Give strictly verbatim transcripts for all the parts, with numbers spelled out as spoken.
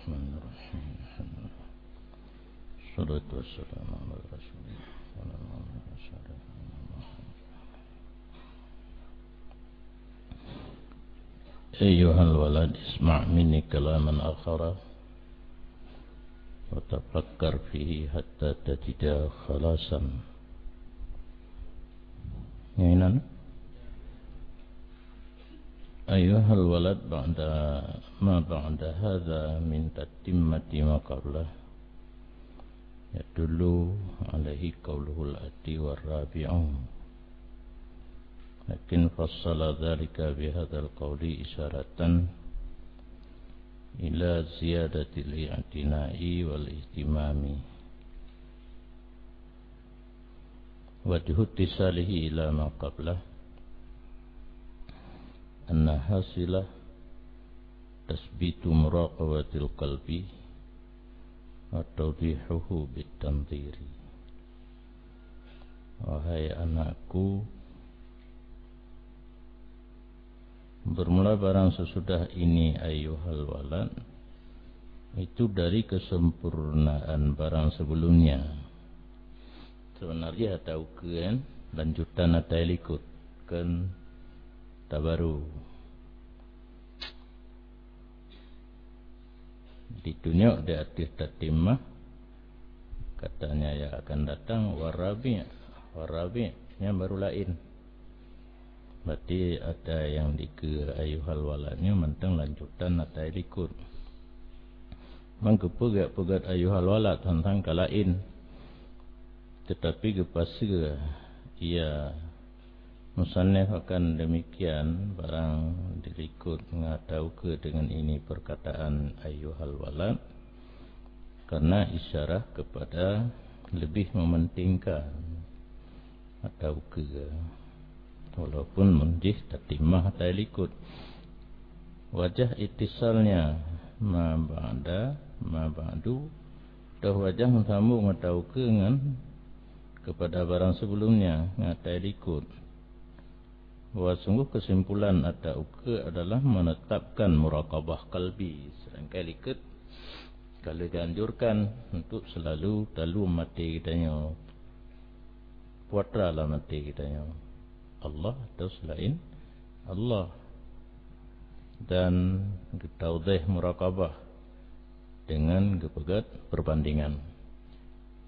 Bismillahirrahmanirrahim. Salatu wassalamu ala Rasulillah wa ala alihi wa sahbihi. Ayyuhal walad, isma' minni kalaman akhara wa tafakkar fihi hatta tajida khalasan. Nyang inan. Ayyuhal walad, ba'da ma ba'da hadza min tatimmati ma qablah, yadullu alaihi qauluhul ati war rabi'u. Lakin fassala dzalika bihadzal qauli isyaratan ila ziyadatil i'tina'i wal ihtimami wajhu ittisalihi ila ma qablah, anna hasilah tasbitu muraqabatil qalbi wa tawdihuhu bit tanziri. Wahai anakku, bermula barang sesudah ini, ayyuhal walad, itu dari kesempurnaan barang sebelumnya. Sebenarnya ata ukeue kan, lanjutan ata likot kan tabaru. Ditunyok di ateueh tatimmah, katanya yang akan datang warabi', warabi' nyan baru laén. Berarti ata nyang dikeue ayyuhal walad nyoe mantong lanjutan ata likot. Mangkeupeugat-peugat ayyuhal walad tantang ka laén. Tetapi geupaseue ia musannif akan demikian, barang dilikot ngon ata ukeue dengan ini perkataan ayyuhal walad, karena isyarah kepada lebih mementingkan ata ukeue, walaupun mun jih tatimmah ata likot. Wajah ittisalnya ma ba'da ma ba'du, toh wajah meusambong ata ukeue ngon kepada barang sebelumnya ngon ata likot. Bahwa sungguh kesimpulan ata ukeue adalah menetapkan muraqabah qalbi, sedangkan likot kalau dianjurkan untuk selalu talum até geutanyoe, putra lam até geutanyoe, Allah atau selain Allah, dan geutaudéh muraqabah dengan geupeugét perbandingan.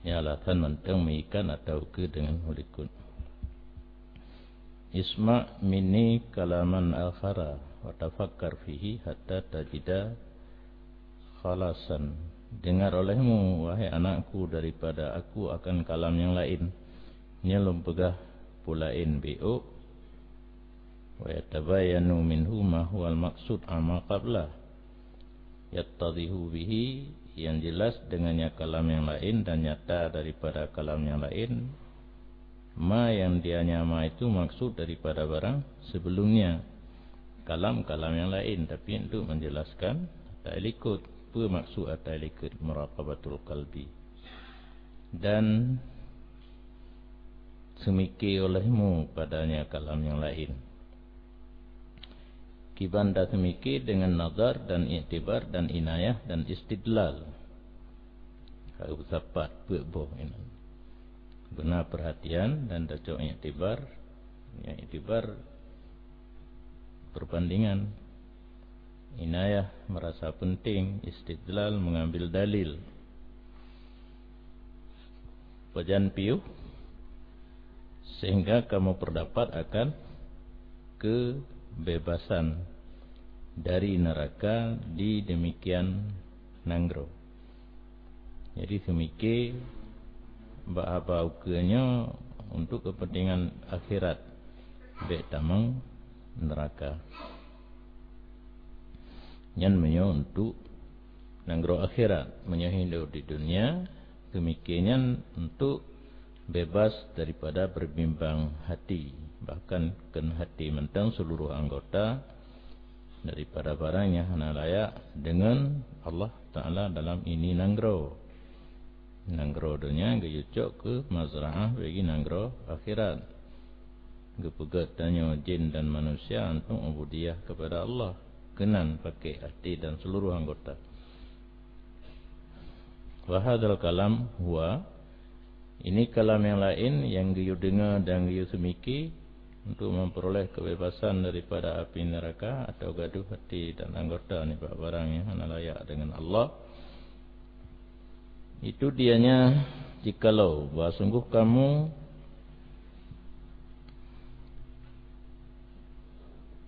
Nyan alasan mantong meuikat ata ukeue dengan meulikot. Isma' minni kalaman akhara wa tafakkar fihi hatta tajida khalasan. Dengar olehmu, wahai anakku, daripada aku akan kalam nyang laén. Nyoe lôn peugah peue laén beu, wa yatabayanu minhu ma huwal maqsud amma qablah. Yattadhihu bihi, yang jelas dengannya kalam yang lain dan nyata daripada kalam yang lain, ma yang dia nyama itu maksud daripada barang sebelumnya. Kalam-kalam yang lain, tapi untuk menjelaskan ata likot, peue maksud ata likot muraqabatul qalbi. Dan seumike olehmu padanya kalam yang lain. Kiban taseumike dengan nazar dan iktibar dan inayah dan istidlal. Ka geusapat peuet boh inan. Beuna perhatian dan tacok iktibar. Nyang iktibar perbandingan. Inayah merasa penting, istidlal mengambil dalil. Pajan piôh, sehingga kamu berpendapat akan kebebasan dari neraka di demikian nanggroe. Jadi seumike bak haba ukeue nyoe untuk kepentingan akhirat, bék tamong neraka. Nyan meunyoe untuk nanggroe akhirat, meunyoe hidup di dunia, seumike nyan untuk bebas daripada berbimbang hati, bahkan kheun hati mantong seluruh anggota daripada barang nyang hana layak deungon Allah Taala dalam ini nanggroe. Nanggroe donya geuyue cok keu mazraah bagi nanggroe akhirat. Geupeugét tanyoe jin dan manusia untuk ubudiyah kepada Allah, keunan pakék hati dan seluruh anggota. Wa hadzal kalam huwa, ini kalam nyang laén nyang geuyue deungoe dan geuyue seumiki untuk memperoleh kebebasan daripada api neraka atau gaduh hati dan anggota nibak barang nyang hana layak dengan Allah. Itu dianya jikalau bahwa sungguh kamu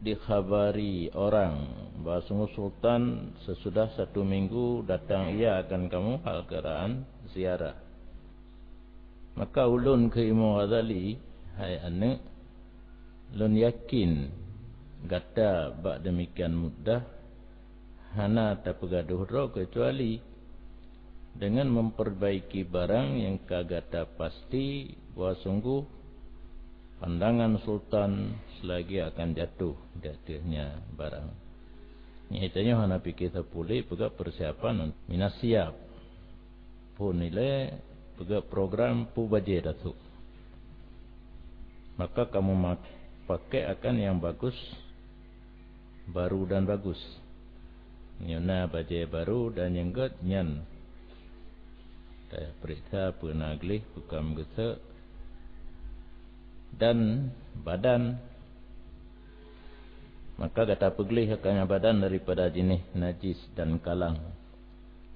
dikhabari orang bahwa sungguh sultan sesudah satu minggu datang ia akan kamu hal keadaan ziarah. Maka ulôn kheun Imam Ghazali, hai aneuëk, lôn yakin gata bak demikian mudah hana tapeugadôh droe keucuali dengan memperbaiki barang nyang ka gata pasti bahwa sungguh pandangan sultan selagi akan jatuh di ateueh nyan barang. Nyan tanyoe hana pike sapeue lé, peugah persiapan minasiab. Phon ilée peugah program peue bajée tasôk. Maka kamu ma-, pakai akan nyang bagus, baru dan bagus. Nyoe na bajée baru dan nyang gét nyan. Taperiksa peue na gleh, peue ka meugeusek, dan badan. Maka gata peugleh akan badan daripada jinéh najis dan kalang.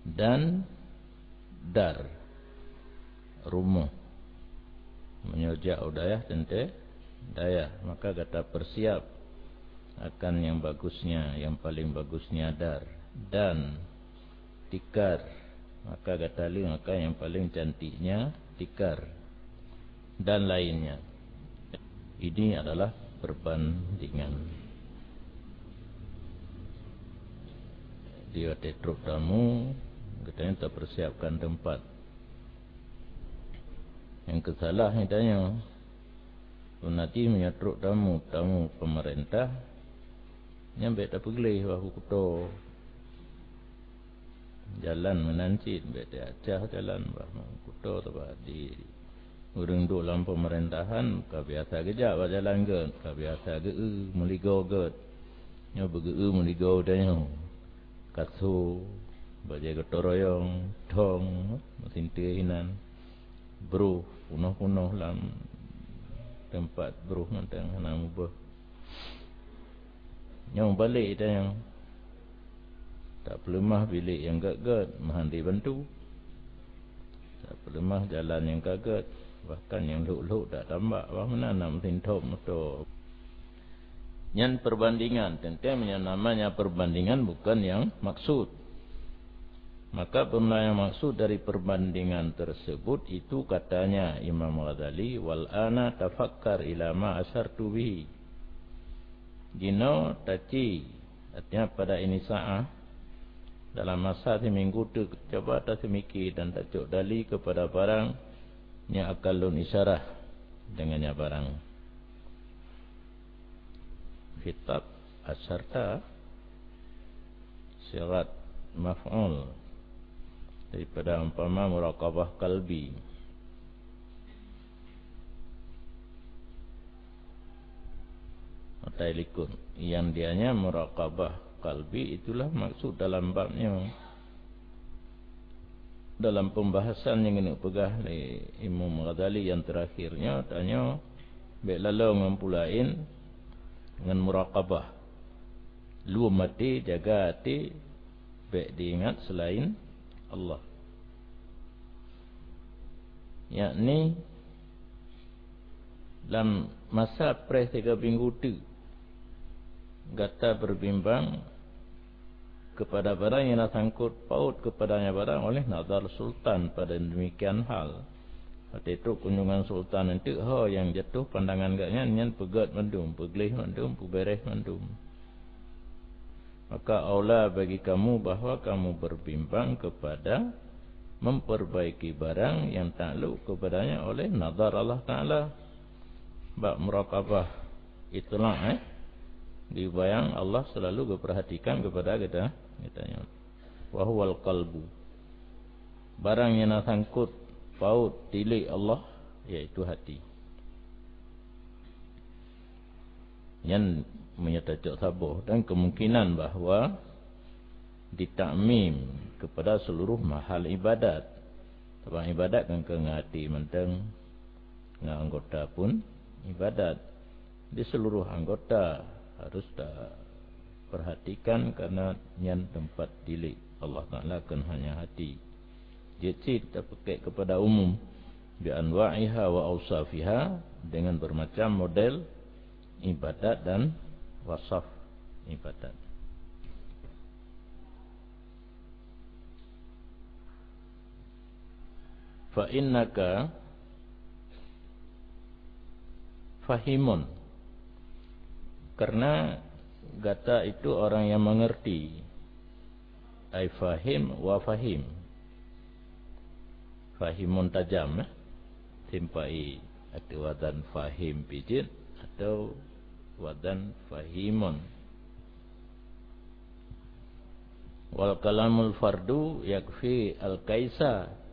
Dan dar, rumoh. Meunyoe jak u dayah teuntée dayah, maka gata peusiap akan nyang bagusnya, nyang paleng bagusnya dar, dan tikar, maka gata leueng akan nyang paleng cantiknya tikar, dan lainnya. Ini adalah perbandingan. Di watée trok tamu, geutanyoe tapersiapkan teumpat. Nyang keusalah geutanyoe, peunaji meunyoe trok tamu, tamu pemerintah, nyan bék tapeugleh bak kuto. Jalan meunan cit, bék tacah jalan bak kuto, sabab di ureuëng duek lam pemerintahan ka biasa geujak bak jalan gét, ka biasa geu-eu meuligoe gét. Nyoe beugeu-eu meuligoe tanyoe. Kaso, bajée gotong royong, thong, meusintée hinan. Broh, punoh-punoh lam teumpat broh mantong hana mubah. Nyoe balek tanyoe. Tapeuleumah bilék nyang gét-gét, meuhan dibantu. Tapeuleumah jalan nyang ka gét, bahkan nyang lhok-lhok dak tambak, bah meunan na meusinthob moto. Nyan perbandingan, teuntée meunyoe namanya perbandingan bukan nyang maksud. Maka peue nyang maksud dari perbandingan tersebut itu katanya Imam Ghazali, "Wal ana tafakkar ila ma asyartu bihi." Jinoe taci, artinya pada ini saat, dalam masa siminggu teuk, cuba taseumiki dan tacok dali kepada barang nyang akan lôn isyarah dengan nyan barang. Khitab asyarta sirat maf'ul daripada umpama muraqabah qalbi. Matai likot. Yang dianya muraqabah qalbi itulah maksud dalam bab nyoe. Dalam pembahasan nyang keuneuk peugah lé Imam Ghazali yang terakhir nyoe, tanyoe bék laloe ngon peue laén ngon muraqabah. Lom até, jaga até, bék diingat selain Allah. Yakni lam masa preh tiga minggu teuk gata berbimbang kepada barang nyang na sangkut paut kepadanya barang oleh nazar sultan pada demikian hal. Watée trok kunjungan sultan enteuk ho nyang jatuh pandangan gobnyan nyan peugét mandum, peugleh mandum, peubereh mandum. Maka aula bagi kamu bahwa kamu berbimbang kepada memperbaiki barang yang takluk kepadanya oleh nazar Allah Taala. Bak muraqabah, itla', eh, di bayang Allah selalu geuperhatikan kepada gata, geutanyoe. Wa huwal qalbu. Barang nyang na sangkut paut tilék Allah, yaitu hati. Nyan meunyoe tacok saboh dan kemungkinan bahwa ditakmim kepada seluruh mahal ibadat. Sabab ibadat kan keu ngon até mantong, ngon anggota pun ibadat. Di seluruh anggota harus taperhatikan, karena nyan teumpat tilék Allah Taala, kon hanya até. Jeuet cit tapeugah keupada umum, bi anwa'iha wa ausafiha, dengan bermacam model ibadat dan wasaf ibadat. Fa innaka fahimun, karena gata itu orang yang mengerti. Ai fahim wa fahim. Fahimun tajam, eh. Simpai atau wazan fahim pijit atau wazan fahimun. Wal kalamul fardu yakfi al kaisa.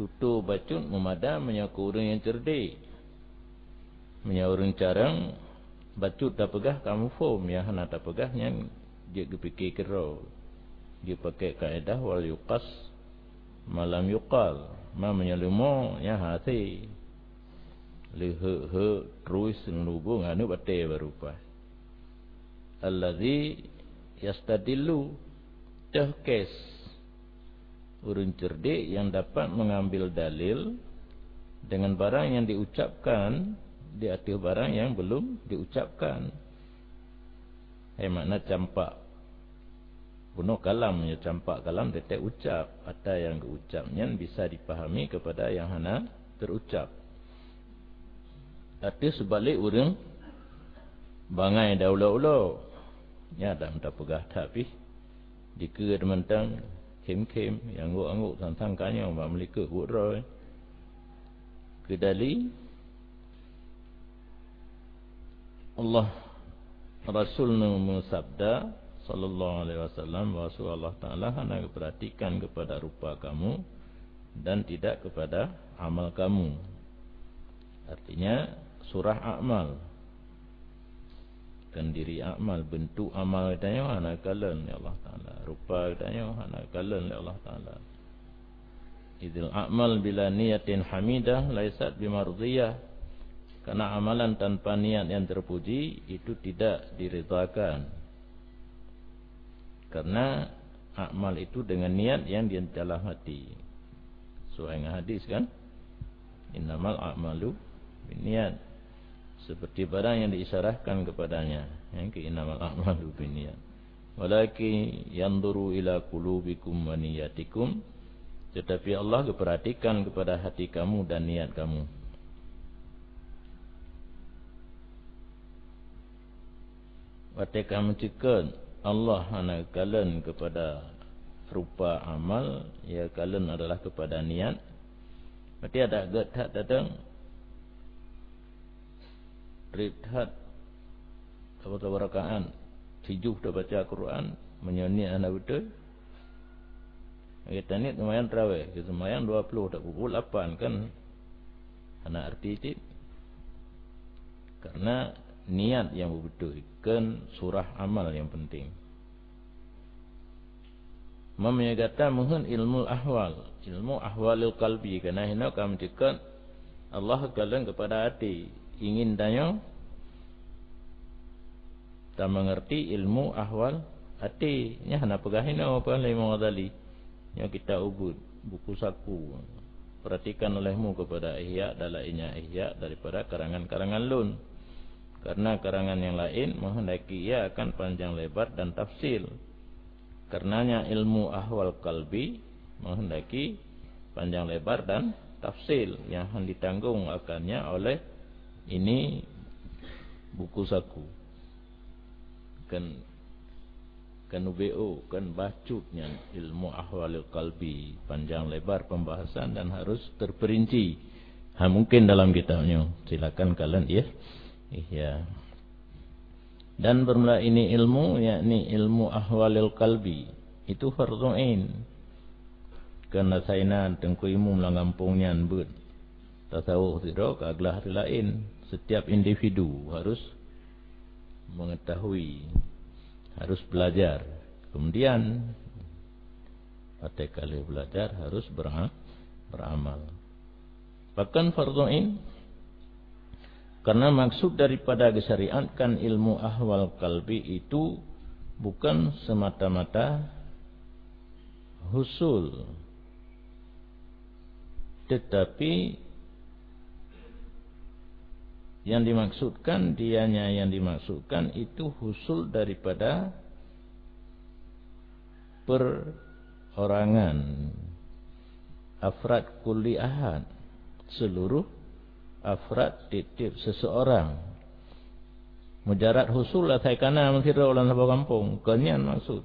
Tutoe bacut meumada meunyoe keu ureuëng nyang ceurdeh. Meunyoe ureuëng carông, bacut tapeugah ka muphom, nyang hana tapeugah nyan jeuet geupike keudroe. Jeuet pakai kaedah wal yuqas ma lam yuqal. Ma meunyoe leumo, nyan hase. Leuheuk-heuk, truih, seungeulubong, aneuk batée baru paih. Allazi yastadillu, teuh kes. Ureuëng cerdik yang dapat mengambil dalil dengan barang yang diucapkan di ateueh barang yang belum diucapkan. Hai makna campak. Bunoe kalam, ya, campak kalam teutek ucap. Ata yang geuucap nyan bisa dipahami kepada yang hana terucap. Ateueh seubalek ureuëng bangai da ulo-ulo. Nya dah meuta peugah that pih. Dikeue teumantang khém-khém, nyang anggok-anggok sang-sang kanyong bak meulikot buet droe. Keudali Allah, Rasul neuh meusabda, sallallahu alaihi wasallam, bahwa Allah Taala hana geuperhatikan kepada rupa kamu dan tidak kepada amal kamu. Artinya, surah A'mal. Kan diri A'mal, bentuk amal geutanyoe hana kalon lé Allah Taala. Rupa geutanyoe hana kalon lé Allah Taala. Idzil a'mal bila niyatin hamidah laisat bimardhiyah. Karena amalan tanpa niat yang terpuji itu tidak diridhakan. Karena amal itu dengan niat yang di dalam hati. Sesuai dengan hadis kan? Innamal a'malu binniyat. Seperti barang yang diisyarahkan kepadanya, yang ke innamal a'malu binniyat. Walakin yanzuru ila qulubikum wa niyatikum. Tetapi Allah geuperhatikan kepada hati kamu dan niat kamu. Watée kamu ceukeut Allah hana kalon kepada rupa amal, ya kalon adalah kepada niat. Berarti ada gét that datang. Rib that, saboh-saboh rakaat, sijuh tabaca Quran, meunyoe niet hana beutôi. Lagée taniet seumayang tarawih, seumayang dua ploh, tak pukul lapan kan. Hana arti cit. Karena niat nyang beubeutôi, kon surah amal nyang penting. Meunyoe gata meuheuet ilmu ahwal, ilmu ahwalil qalbi, karena hinoe ka meuceukeut Allah kalon kepada até. Ingin tanyoe tameungerti ilmu ahwal até. Nyan hana peugah hinoe apa lé Imam Ghazali. Nyoe kitab ubit, buku saku. Perhatikan olehmu kepada Ihya dan lainnya Ihya daripada karangan-karangan lôn. Karena karangan yang lain menghendaki ia akan panjang lebar dan tafsil. Karenanya ilmu ahwal kalbi menghendaki panjang lebar dan tafsil yang akan ditanggung akannya oleh ini buku saku. Kan, kan ubeo, kan bacut nyan ilmu ahwalil kalbi, panjang lebar pembahasan dan harus terperinci. Ha, mungkin dalam kitab nyoe. Silakan kalian, ya. Iya. Dan bermula ini ilmu, yakni ilmu ahwalil kalbi, itu fardhu ain. Karena saina teungku imum lam gampông nyan beuet tasawuf sidroe ka glah hari laén. Setiap individu harus mengetahui, harus belajar. Kemudian, patéh ka lheueh belajar harus bera-, beramal. Bahkan fardhu ain, karena maksud daripada disyariatkan ilmu ahwal kalbi itu bukan semata-mata husul, tetapi yang dimaksudkan, dianya yang dimaksudkan itu husul daripada perorangan, afrad kulli ahad, seluruh afrad tiep-tiep seseorang. Mujarad husul asai kana meusidroe lam saboh gampông, kon nyan maksud.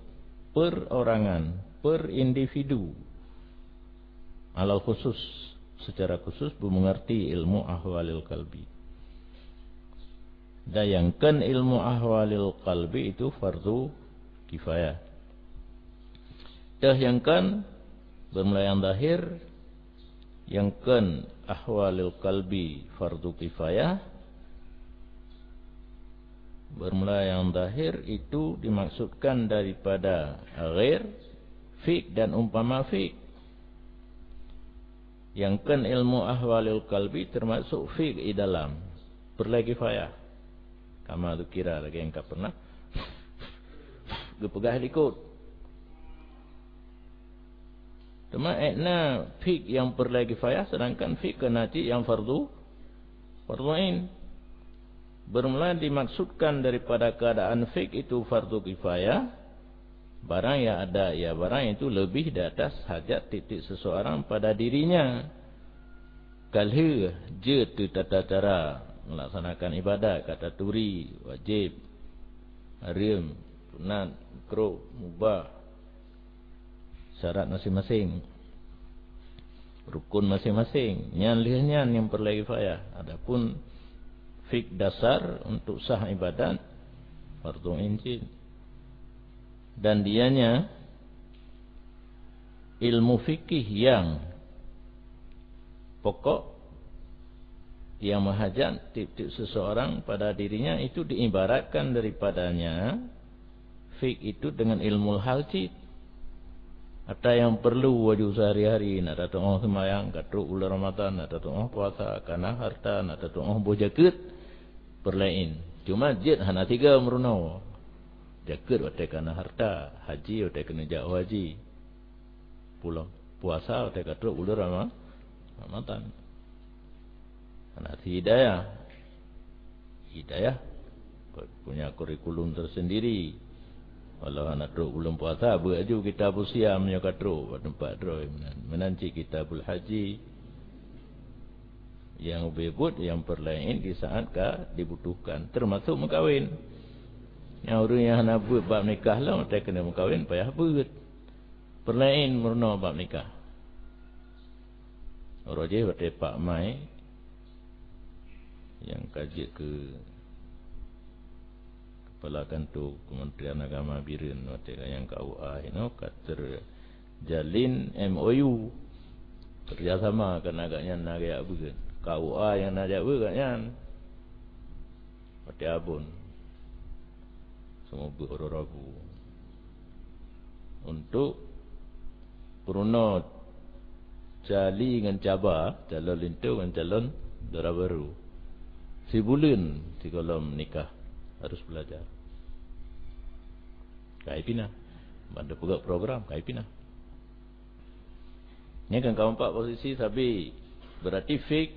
Perorangan, per individu. Alal khusus, secara khusus beumeungerti ilmu ahwalil kalbi. Dan nyang kheun ilmu ahwalil kalbi itu fardu kifayah. Teuh nyang kheun, beurmula nyang zahir, nyang kheun ahwalil kalbi fardu kifayah. Beurmula nyang zahir itu dimaksudkan daripada ghair, fik dan umpama fik. Nyang kheun ilmu ahwalil kalbi teumasok fik i dalam. Peureulée kifayah. Kama dzukira lagée nyang ka pernah geupeugah likot. Teuma ék na fik nyang peureulée kifayah, sedangkan fik keu na cit nyang fardu, fardu ain. Beurmula dimaksudkan daripada keuadaan fik itu fardu kifayah, barang yang ada ia barang itu lebih di atas hajat tiep-tiep seseorang pada dirinya. Ka lheueh jeuet teuh tata cara meulaksanakan ibadat, ka taturi wajéb, hareuem, sunat, makruh, mubah, syarat maséng-maséng, rukun maséng-maséng. Nyan lheueh nyan nyang peureulée kifayah. Adapun fik dasar untuk sah ibadat, fardu ain cit. Dan dianya ilmu fikih yang pokok, yang meuhajat tiep-tiep seseorang pada dirinya itu diibaratkan daripadanya fik itu dengan ilmu hal cit. Ata nyang perlu waju sehari-hari, nak tatu'oh seumayang, ka trok buleuen Ramadhan, nak tatu'oh puasa, ka na harta, nak tatu'oh boh jakeuet, peureulée ain. Cuma jeuet hana tiga meurunoe. Jakeuet watée ka na harta, haji watée keuneuk jak haji. Pulang puasa watée ka trok buleuen Rama-, Ramadhan. Hana hidayah. Hidayah punya kurikulum tersendiri. Walau hana trok buleuen puasa, beuet aju kitabul siam nyoe ka trok bak teumpat droe meunan. Meunan cit kitabul haji. Nyang ubé buet nyang peureulée ain di saat ka dibutuhkan, teumasok meukawen. Nyang ureuëng nyang hana beuet bab nikah lom, watée keuneuk meukawen payah beuet. Peureulée ain meurunoe bab nikah. Uroe jih watée Pak Mai nyang ka jeuet keu Kepala Kantor Kementerian Agama Bireuen watée nyang K U A inoe ka terjalin M O U, kerjasama kan agak nyan na jak beuet. K U A nyang na jak beuet agak nyan. Watée Abon. Seumubeuet uroe Rabu. Untuk peurunoe cali ngon caba, calon linto ngon calon dara barô. Sibuleuen sigohlom nikah harus belajar. Kai pina. Ban teupeugah program, kai pina. Nyan kan ka empat posisi sabe. Berarti fik.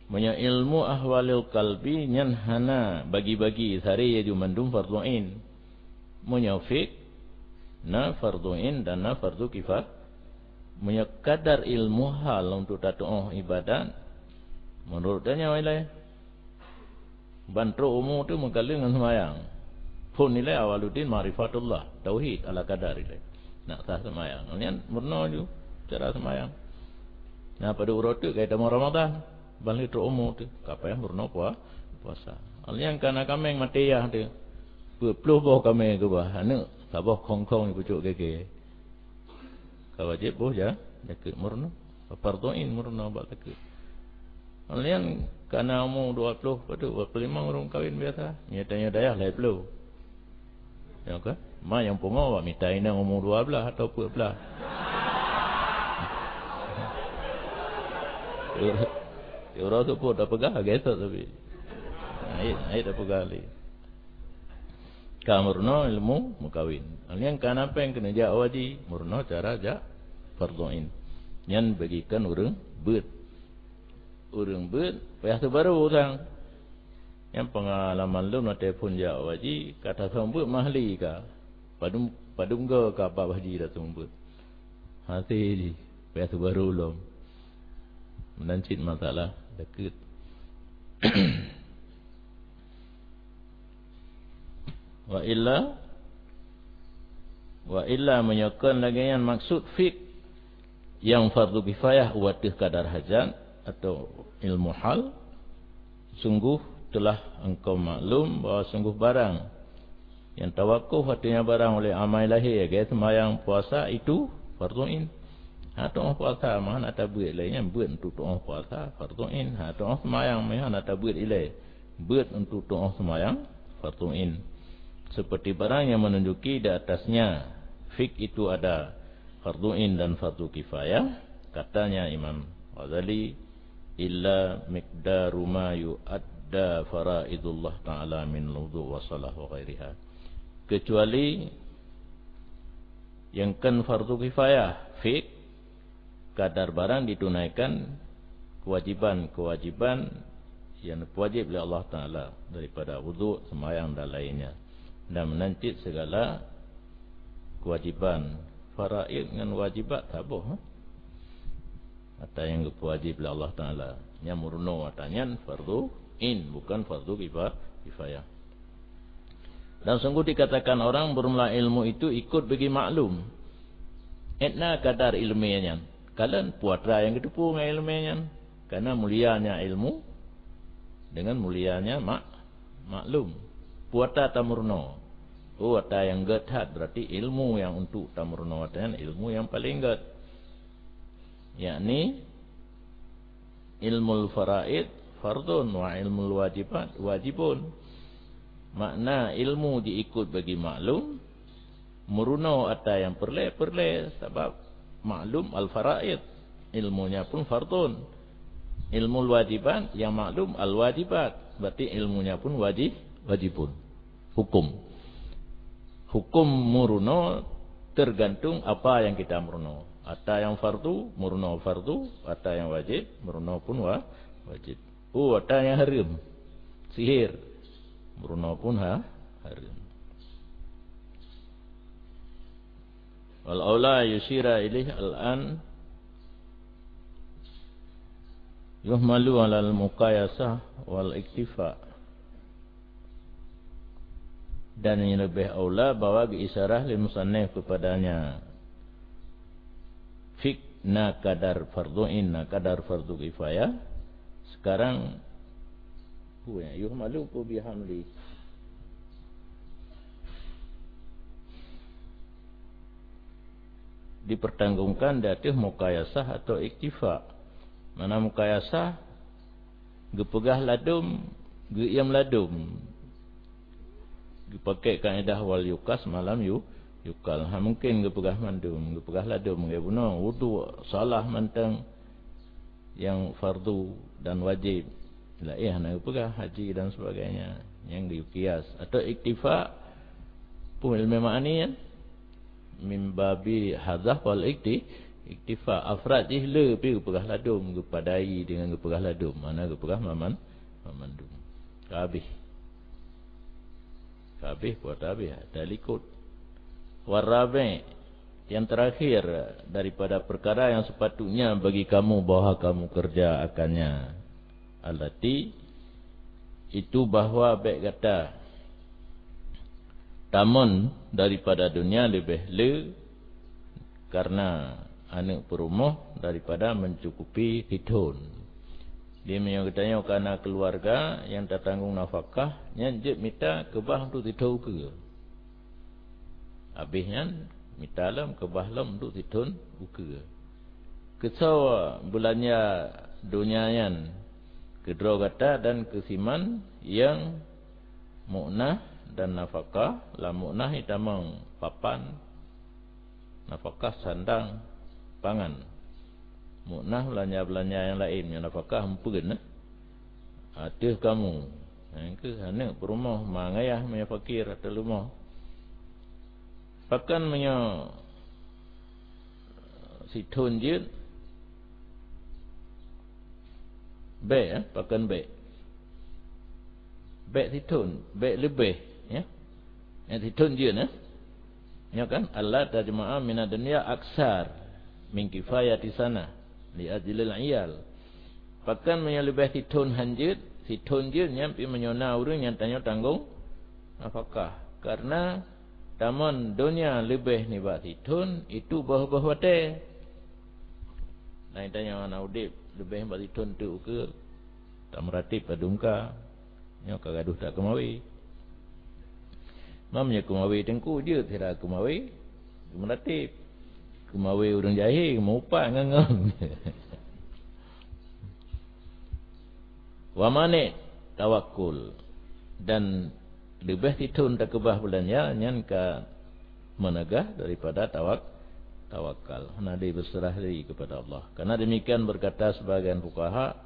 Meunyoe ilmu ahwalil kalbi nyan hana bagi-bagi, sari aju mandum fardhu ain. Meunyoe fik, na fardhu ain dan na fardhu kifah. Meunyoe kadar ilmu hal untuk tatu'oh ibadat, menurut tanyoe ilée, ban trok umu teuh meukalon ngon seumayang. Phon ilée awaluddin ma'rifatullah, tauhid ala kadar ilée. Nak sah seumayang. Nyan meurunoe ju cara seumayang. Nah, padub uroe teuk ka itamong Ramadhan. Ban lheueh trok umu teuh, ka payah meurunoe pua-, puasa. Nyang ka na kaméng maté yah teuh. Peuet ploh boh kaméng keubah, aneuk saboh khong-khong ipucok gege. Ka wajéb boh ja-, jakeuet meurunoe. Fardhu ain meurunoe bak zakeuet. Nyang ka na umu dua ploh, padub dua ploh limong ureuëng kawen biasa. Nyoe tanyoe dayah lhée ploh. Ya kan? Ma nyang pungo bak mita inong umu dua blaih atau peuet blaih. Uroe seupôt tapeugah, gesot tapi. Nah, ayat, ayat tapeugah lé. Ka meurunoe ilmu meukawen. Nyang ka na péng keuneuk jak haji, meurunoe cara jak fardhu ain. Nyan bagikan ureuëng beuet. Ureuëng beuet payah seubarô sang. Nyang peungalaman lôn watée phon jak haji, ka taseumeubeuet mahli ka. Padum, padum goe ka bak haji taseumeubeuet. Hase jih, payah seubarô lom. Meunan cit masalah dakeuet. Wa illa, wa illa meunyoe kon lagée nyan maksud fiqh nyang fardu kifayah u ateueh kadar hajat atau ilmu hal, sungguh telah engkau maklum bahwa sungguh barang nyang tawakuf ateueh nyan barang oleh amai lahé, lagée seumayang, puasa, itu fardu ain. Ha, tu'oh puasa meuhan ata beuet ilée nyan, beuet untuk tu'oh puasa, fardu ain. Ha, tu'oh seumayang meuhan ata beuet ilée, beuet untuk tu'oh seumayang, fardu ain. Seperti barang yang menunjuki di atasnya, fiqh itu ada fardu ain dan fardu kifayah, katanya Imam Ghazali, "Illa miqdaru ma yu'adda faraidullah ta'ala min wudu wa salah wa ghairiha." Kecuali nyang kon fardu kifayah, fiqh, kadar barang ditunaikan kewajiban-kewajiban yang wajib oleh Allah Taala daripada wudu, sembahyang dan lainnya. Dan meunan cit segala kewajiban faraid ngon wajibat saboh, ha? Ata nyang geupeuwajib lé Allah Taala. Nyang meurunoe ata nyan fardu ain, bukan fardu kifa-, kifayah. Dan sungguh dikatakan orang bermula ilmu itu ikut bagi maklum. Etna kadar ilmu nyan. Kalon peue atra nyang geuteupeue ngon ilmu nyan. Karena mulianya ilmu dengan mulianya mak-, maklum. Peue atra tameurunoe. Oh, ata nyang gét that, berarti ilmu nyang untuk tameurunoe ata nyan ilmu nyang paleng gét. Yakni ilmul faraid fardun wa ilmul wajibat wajibun. Makna ilmu diikut bagi maklum, meurunoe ata nyang peureulée-peureulée, sabab maklum al-faraid, ilmunya pun fardun. Ilmul wajibat, yang maklum al-wajibat, berarti ilmunya pun wajib, wajibun. Hukum. Hukum meurunoe tergantung apa yang kita meurunoe. Ata nyang fardu, meurunoe fardu, ata nyang wajib, meurunoe pun wa-, wajib. Oh, ata nyang hareuem, sihir, meurunoe pun ha-, hareuem. Wal aula yusyira ilaih al-an yuhmalu alal muqayasah wal iktifa. Dan yang lebih aula bahwa geuisyarah lé musannif kepadanya. Fiqh na kadar fardu ain, na kadar fardu kifayah. Sekarang, pu ya, yuhmalu pu bihamli. Dipertanggungkan di ateueh mukayasah atau iktifa. Mana mukayasah? Geupeugah ladum, geuiem ladum. Geupakai kaedah wal yuqas ma lam yu-, yuqal. Ha, mungkin geupeugah mandum, geupeugah ladum, geubunoe wudu, salah mantong nyang fardu dan wajib. Laén hana geupeugah haji dan sebagainya. Nyang geukias atau iktifa, pun ilmu ma'ani nyan. Min babi hadzaf wal ikti-, iktifa. Afrad jih le pi geupeugah ladum, geupadai dengan geupeugah ladum. Mana geupeugah maman-, mamandum. Ka habéh. Ka habéh, buat habéh. Ada likot. Warabe, yang terakhir daripada perkara yang sepatutnya bagi kamu bahwa kamu kerja akannya. Allati, itu bahwa bék gata tamon daripada dunia leubeh le karena aneuk peurumoh daripada mencukupi sithon. Di meunyoe geutanyoe kana keuluwarga nyang tatanggung nafakah, nyan jeuet mita keubah untuk sithon ukeue. Habéh nyan, mita lom keubah lom untuk sithon ukeue. Keusoe beulanja donya nyan keudroe gata dan keusiman nyang muknah dan nafakah, lam muknah itamong papan, nafakah sandang, pangan. Muknah beulanja-beulanja nyang laén, nyang nafakah meupeuen, eh? Ateueh kamoe. Nyang keuh aneuk peurumoh, ma ngon ayah meunyoe fakir ateueh leumoh. Pakon meunyoe sithon jeuet, bèk, eh? Pakon bèk. Bèk sithon, bèk leubeh, ya. Nyang sithon jeuet, eh? Nyoe kan, "Alla tajma'a minad dunya aksar min kifayati sanah li ajlil iyal." Pakon meunyoe leubeh sithon han jeuet, sithon jeuet nyan pih meunyoe na ureueng nyang tanyoe tanggong nafakah. Karena tamon donya leubeh nibak sithon, itu boh-boh watèe. Laén tanyoe hana udép leubeh nibak sithon teuk ukeue, tameuratéb padum ka. Nyoe ka gadôh that keumawé. Mam nyoe keumawé teungku jeuet sira keumawé, keumeuratib. Keumawé ureueng jahé, meuupat ngon-ngon. Wa mani' tawakkul, dan leubeh sithon takeubah beulanja nyan ka meunegah daripada tawak-, tawakal. Hana dibeuseurah diri kepada Allah. Karena demikian berkata sebagian fukaha,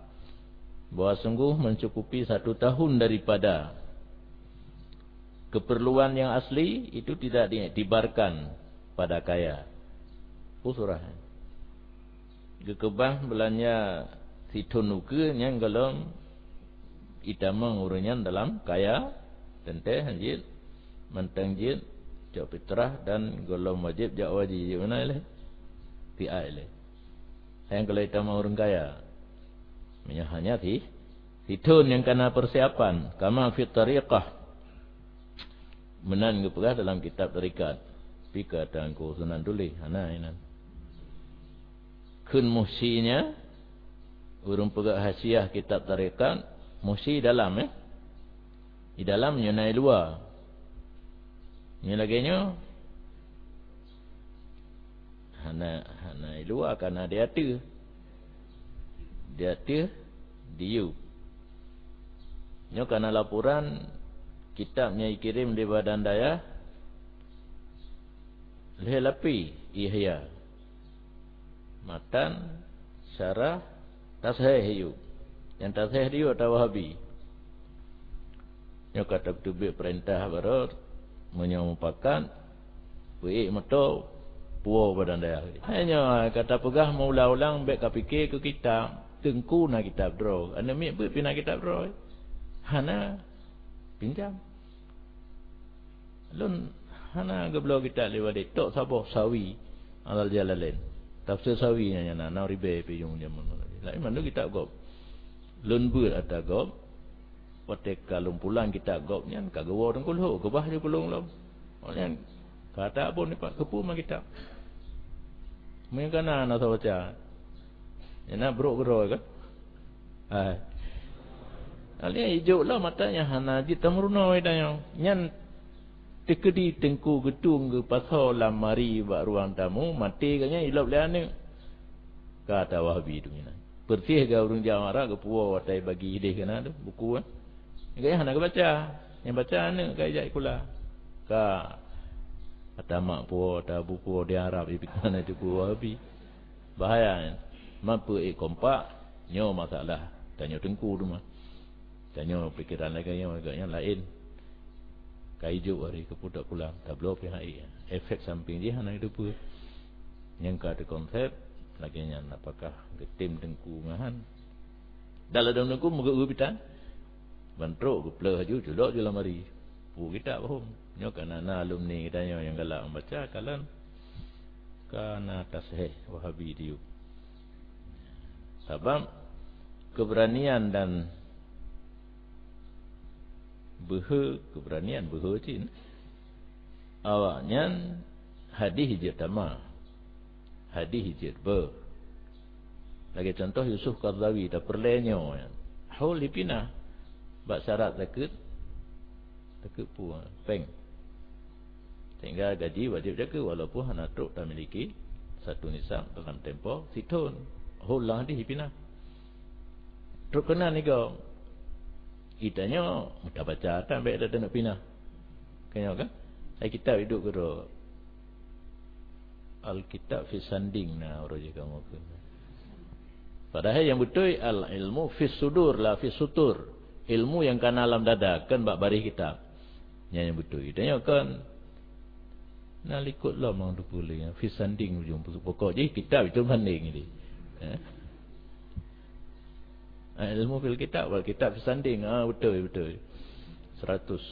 bahwa sungguh mencukupi satu tahun daripada keperluan yang asli itu tidak diiktibarkan pada kaya. Usurah. Geukeubah beulanja sithon ukeue nyan gohlom itamong ureueng nyan dalam kaya, teuntèe han jeuet, mantong jeuet, cok fitrah dan gohlom wajéb jak haji, jeuet meunan lé. Siat lé. Nyang keu lhèe tamong ureueng kaya. Meunyoe hanya si, sithon nyang kana persiapan, kama fit tariqah. Meunan geupeugah dalam kitab tarekat. Pi ka Teungku Sunan tuléh, hana inan. Kheun muhsyinya, ureueng peugah hasiah kitab tarekat, muhsyi dalam, eh. Di dalam nyoe na i luwa. Nyoe lagèe nyoe, hana, hana i luwa, kana di ateueh. Di ateueh, diyueb. Nyoe kana laporan kitab nyang ikirém lé Badan Dayah, lhèe lapèh Ihya. Matan, syarah, tashéh yub. Nyang tashéh diyueb ata Wahabi. Nyoe ka tapeuteubiet peurintah baroe, meunyoe mupakat, peuék moto, puwoe Badan Dayah. Hai nyoe ka tapeugah meuulang-ulang, bèk kapike keu kitab. Teungku na kitab droe. Aneuk miet beuet pih na kitab droe. Hana pinjam. Lôn hana geubloe kitab lé Walid, tok saboh Sawi Al-Jalalain. Tafsir Sawi nyan, nyan na, na ribèe pih yum jameun. Laén mandum kitab gob. Lôn beuet ata gob, watèe ka lôn pulang kitab gob nyan, ka geuwoe Teungku Lhok, keubah ju keu lôn lom. Awak nyan ka ata abon nibak keupeue ma kitab. Meunyoe ka na, na soe baca. Nyan na brok keudroe kan? Hai. Alèh ijok lom ata nyan hana jeuet tameurunoe tanyoe. Nyan teukeudi teungku geutueng geupasoe lam mari bak ruang tamu, maté gobnyan ilop lé aneuk. Ka ata Wahabi tu meunan. Peureuseh geu ureueng Jawa Barat geupuwoe watèe bagi idéh keunan tu buku, eh. Gobnyan hana geubaca. Nyang baca aneuk ka ijak sikula. Ka ata mak puwoe, ata bu puwoe di Arab, ipi keunan itu puwoe Wahabi. Bahaya nyan. Man peuék kompak, nyoe masalah tanyoe teungku teuma. Tanyoe pikeran lagèe nyoe, agak nyan laén. Ka ijok hari keupeue dak pulang, tabloe pih hai. Efek samping jih hana teupeue. Nyang ka teukonsep lagèe nyan, apakah geutem teungku ngahan? Dalam teungku meugeu bitan. Ban trok geupleuh laju, culok ju lam ari. Peue kitab bahom. Nyoe ka na, na alumni geutanyoe nyang galak membaca, kalon ka na tashéh Wahabi diyueb. Sabab keberanian dan beuhe, keberanian beuhe cit. Awaknyan hadih jeuet tamah. Hadih jeuet beuh. Lagèe contoh Yusuf Qaradawi, tapeureulèe nyoe nyan. Hol dipinah bak syarat takheun, takheun peue, péng. Sehingga gaji wajéb jakeue walaupun hana trok tamiliki satu nisab dalam tempoh sithon. Hol lam hadih dipinah. Trok keunan nigo. Geutanyoe meuta baca tan bèk taneuk pinah. Ka nyoe kan? Hai kitab iduek keudroe. Alkitab fi sanding na uroe jih kamoe kheun. Padahai nyang beutôi, al-ilmu fis sudur la fis sutur. Ilmu nyang kana lam dada, kon bak baréh kitab. Nyan nyang beutôi. Tanyoe kon, na likot lom nyang teupeue lé, fis sanding ujong pokok jih kitab itu banding jih. Eh? Al-ilmu fil kitab, wal kitab fis sanding. Ah, beutôi, beutôi. Seratus.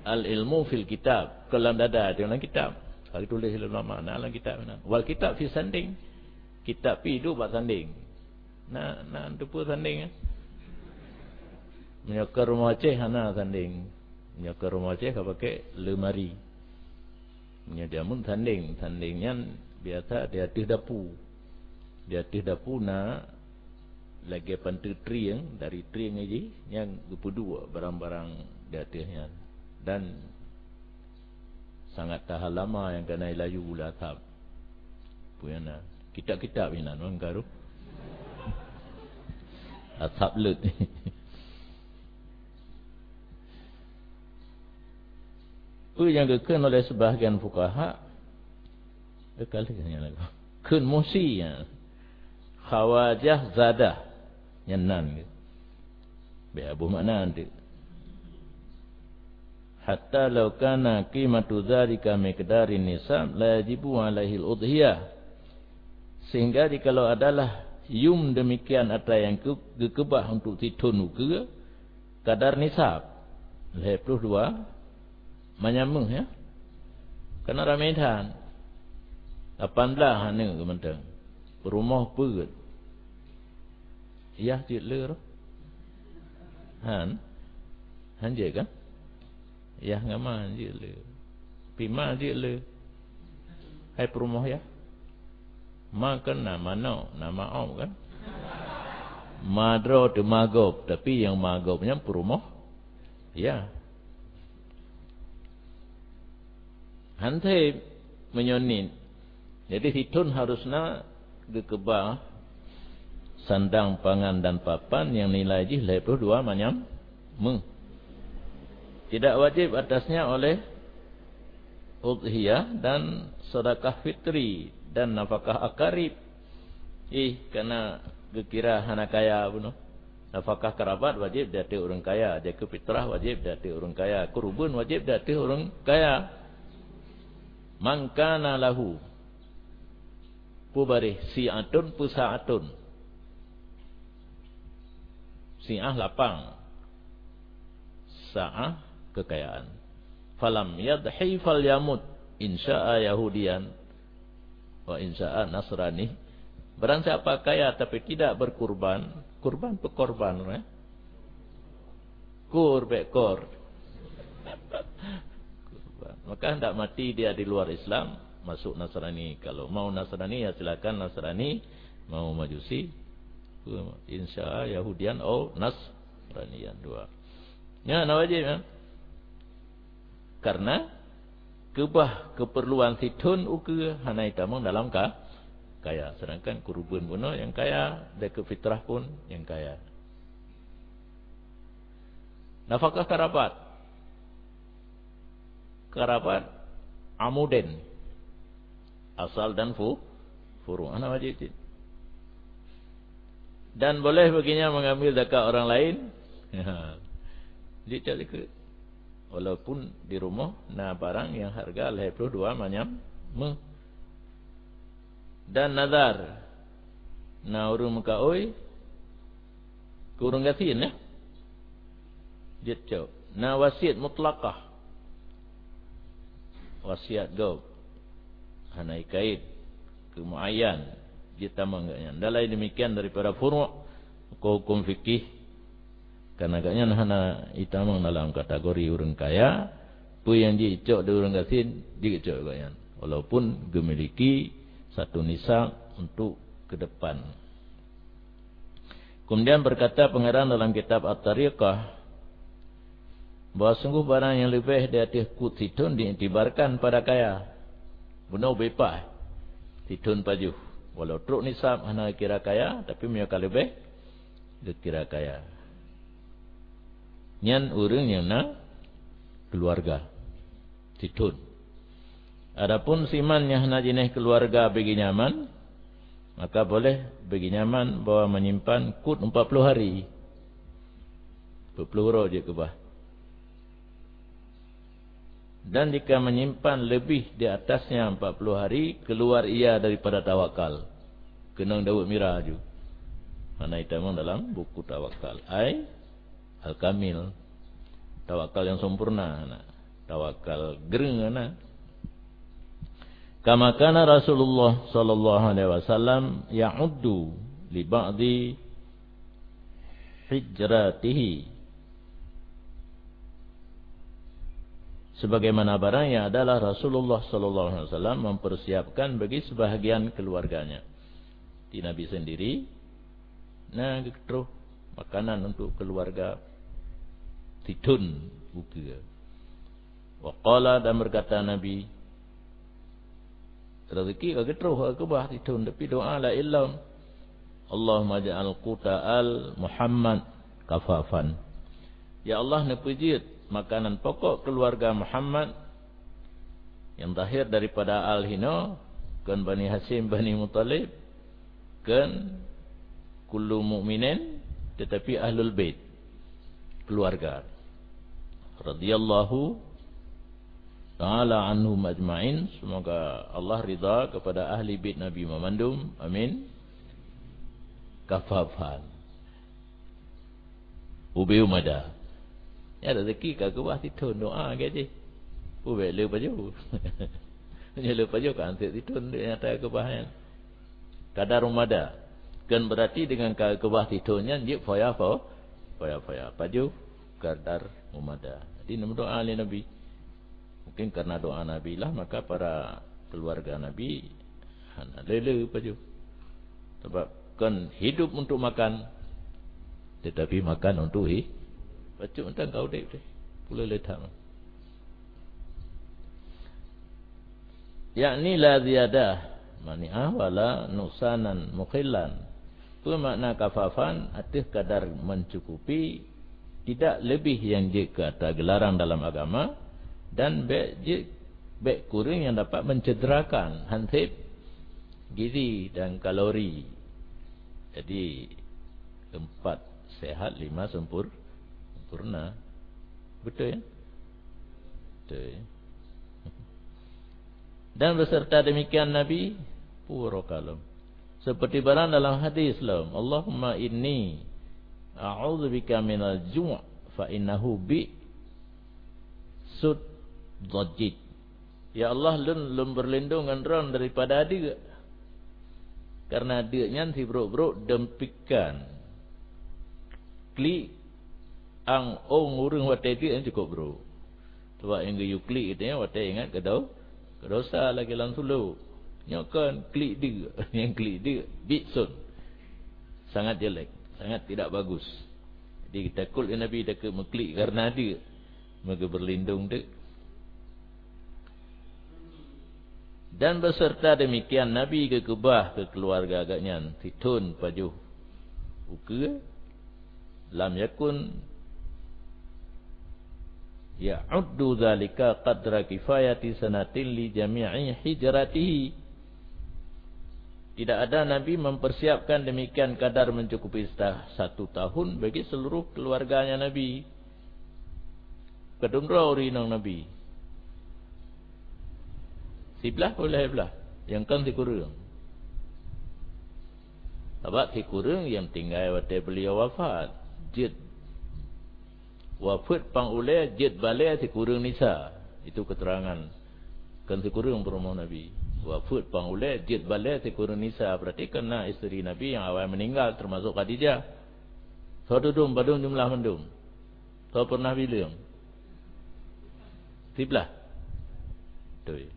Al-ilmu fil kitab. Kon lam dada, di dalam kitab. Ka geutuléh lé ulama, na lam kitab na. Wal kitab fis sanding. Kitab pih duek bak sanding. Na, na teupeue sanding, eh? Meunyoe keu rumoh Aceh hana sanding. Meunyoe keu rumoh Aceh ka pakai lemari. Meunyoe jameun sanding, sanding nyan biasa di ateueh dapu. Di ateueh dapu na lagèe panteue trieng, dari trieng jih nyang geupeuduek barang-barang di ateueh nyan. Dan sangat tahan lama nyang kana ilaju ulèe asab. Peue nyang na? Kitab-kitab inan meukaru. Asab leuet. Peue nyang geukheun oleh seubahgian fukaha, kheun musi, ya. Khawajah zadah. Nyan nan. Bèk boh makna teuk. Hatta law kana qimatu dzalika miqdarin nisab la yajibu alaihil udhiyah. Sehingga jikalau adalah yum demikian atra nyang keu-, geukeubah untuk sithon ukeue, kadar nisab, lhèe ploh dua manyam méuh, ya. Kana ramé that. Lapan blah aneuk geuh mantong. Peurumoh peuet. Yah cit le roh. Han. Han jeuet kan? Yah ngon ma han jeuet le. Pi ma jeuet le. Hai peurumoh yah. Ma kan na manok, na maop kan? Ma droe teuma gob, tapi nyang ma gob nyan peurumoh yah. Han sép meunyoe niet. Jadi sithon harusna geukeubah sandang, pangan dan papan nyang nilai jih lhèe ploh dua manyam méuh. Tidak wajib atasnya oleh udhiyah dan sedekah fitri dan nafakah akarib. Ih, kana geukira hana kaya bunoe. Nafakah karabat wajib di ateueh ureueng kaya, zakeuet fitrah wajib di ateueh ureueng kaya, kurban wajib di ateueh ureueng kaya. Man kana lahu, peue baréh, si'atun, peue sa'atun. Si'ah lapang. Sa'ah kekayaan. Falam yadhi falyamut, in sya'a yahudiyan wa in sya'a nasrani. Barang siapa kaya tapi tidak berkurban, kurban pekorban, eh? Kur bèk kor. Kurban. Maka hendak mati dia di luar Islam, masuk Nasrani. Kalau mau Nasrani, ya silakan Nasrani, mau Majusi, in sya'a yahudiyan au nasraniyan, dua. Nyan na wajib, ya. Karena keubah keperluan sithon ukeue hana jitamong dalam ka-, kaya, sedangkan kurban bunoe nyang kaya, zakeuet fitrah pun nyang kaya. Nafakah karabat. Karabat amuden. Asal dan fu-, furu'. Hana wajib cit. Dan boleh baginya mengambil zakat orang lain. Jicok likot. Walaupun di rumoh na barang nyang hareuga lhèe ploh dua manyam méuh. Dan nazar. Na ureueng meukaôi keu ureueng gasien, ya. Jeuet cok. Na wasiet mutlakah. Wasiat gob. Hana ikait keu muayyan. Jeuet tamong gobnyan. Dan lain demikian daripada furu', hukum-hukum fikih. Karena gobnyan hana jitamong dalam kategori ureueng kaya, peue nyang jicok di ureueng gasien, jicok gobnyan. Walaupun geumiliki satu nisab untuk ke depan. Kemudian berkata pengarang dalam kitab At-Tariqah, bahwa sungguh barang nyang leubeh di ateueh kut sithon diiktibarkan pada kaya. Bunoe ubé paih, sithon pajoh. Walau trok nisab hana kira kaya, tapi meunyoe ka leubeh, geukira kaya. Nyan ureueng nyang na keuluwarga sithon. Adapun siman nyang hana jinéh keuluwarga bagi nyaman, Maka boleh bagi nyaman bahwa menyimpan kut empat puluh hari. Empat puluh uroe jeuet keubah. Dan jika menyimpan lebih di atasnya empat puluh hari, keluar ia daripada tawakal. Keunong daweuek mirah aju. Hana itamong dalam buku tawakal. Ai al-kamil. Tawakal yang sempurna, nah. Tawakal gereng, nah. Kama kana Rasulullah sallallahu alaihi wasallam ya'uddu li ba'di hijratihi. Sebagaimana barang yang adalah Rasulullah sallallahu alaihi wasallam mempersiapkan bagi sebahagian keluarganya. Di Nabi sendiri, na geutroh makanan untuk keluarga sithon ukeue. Wa qala, dan berkata Nabi, rezeki ka geutroh, ka keubah sithon, tapi doa laén lom. Allahumma ja'al quta al Muhammad kafafan. Ya Allah, neupeujeuet makanan pokok keluarga Muhammad yang zahir daripada al hino, kon Bani Hasyim, Bani Muthalib, kon kullu mukminin, tetapi ahlul bait, keluarga. Radhiyallahu ta'ala anhum ajma'in. Semoga Allah ridha kepada ahli bait Nabi memandum. Amin. Kafafan. Ubé u mada. Ya, rezeki ka keubah sithon, doa lagée jih. Ubé le pajoh. Nyoe le pajoh ka anseuet sithon, nyata keubah nyan. Kadar u mada. Kon berarti dengan ka keubah sithon nyan jeuet foya-fo-, foya-foya. Pajoh kadar u mada. Jadi, neumeudoa lé Nabi. Mungkin karena doa Nabi lah, maka para keluarga Nabi hana le-le pajoh. Sebab kon hidup untuk makan, tetapi makan untuk hi-, pajoh teuntang ka udeb deh. Pula le that. Yakni la ziyadah mani'ah wala nuqsanan mukhillan. Peue makna kafafan? Ateueh kadar mencukupi, tidak lebih yang jeuet keu ata geularang dalam agama, dan bék jeuet, bék kureueng yang dapat mencederakan hanseb gizi dan kalori. Jadi, empat sehat, lima sempur-, sempurna. Betul, ya? Betul, ya? Dan beserta demikian Nabi pura kalon. Seperti barang dalam hadis lom, "Allahumma inni a'udzubika minal ju', fa innahu bi sud dhajij." Ya Allah, lôn, lôn berlindung ngon Droen daripada deuk. Karena deuk nyan sibrok-brok dempikan. Klik ang ong ureuëng watée deuk nyan cukup brok. Sebab nyang geuyue klik geutanyoe watée ingat keu do-, keu dosa lagée lam sulok. Nyoe kon klik deuk, nyang klik deuk, bit sun. Sangat jelek, sangat tidak bagus. Jadi, takot lé Nabi takot meuklik karena deuk, meugeubeurlindong deuk. Dan beserta demikian Nabi geukeubah keu keuluwarga geuhnyan sithon pajoh ukeue, lam yakun ya'uddu dzalika qadra kifayati sanatin li jami'i hijratihi. Tidak ada Nabi mempersiapkan demikian kadar mencukupi sa-, satu tahun bagi seluruh keluarganya Nabi. Keudroe ureuëng inong Nabi. Siblaih peureulée blaih, nyang kon sikureueng. Sabab sikureueng nyang tinggai watée beliau wafat, jeuet wafeuet pang ulée, jeuet balée sikureueng nisa. Itu keterangan kon sikureueng peurumoh Nabi. Wafeuet pang ulée, jeuet balée sikureueng nisa. Berarti kon na isteri Nabi nyang awai meuninggal, teumasok Khadijah. Soe tudum, padum jumlah mandum? Soe peureunah bileueng? Siblaih. Tui.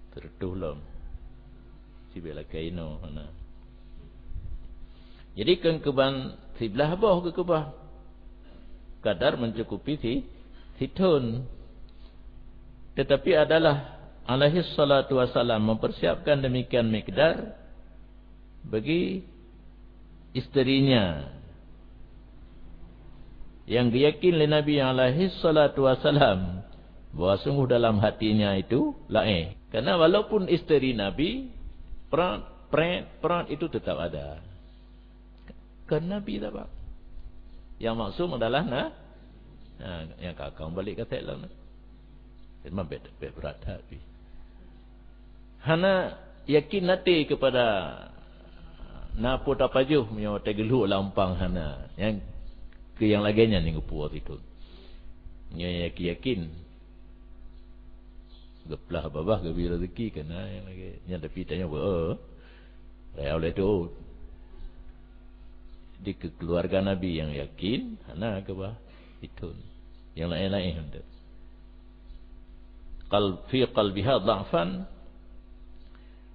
Teureutôh lom. Siblaih lakée inoe hana. Jadi, kon keuban siblaih boh geukeubah. Kadar mencukupi si, sithon. Tetapi adalah alaihi salatu wassalam mempersiapkan demikian mikdar bagi isterinya, nyang geuyakin lé Nabi alaihi salatu wassalam bahwa sungguh dalam hatinya itu laén. Karena walaupun isteri Nabi pra-, Pret, pret itu tetap ada. Kan Nabi tak, Pak? Yang maksum adalah na, nah, yang kakang balik ka thèk lom. Memang bèk, bèk brat that pih. Hana yakin até kepada na peue tapajoh meunyoe watèe geulhok lam umpang hana. Nyang keu nyang lagèe nyan nyang geupuwoe situ. Nyoe yakin-yakin. Geuplah babah, geubri rezeki, keu na nyang lagèe nyan, tapi tanyoe beu, raya ulèe tu. Di keuluwarga Nabi nyang yakin, hana keubah itôn. Nyang laén-laén tu. Qal-, fi qalbiha dha'fan,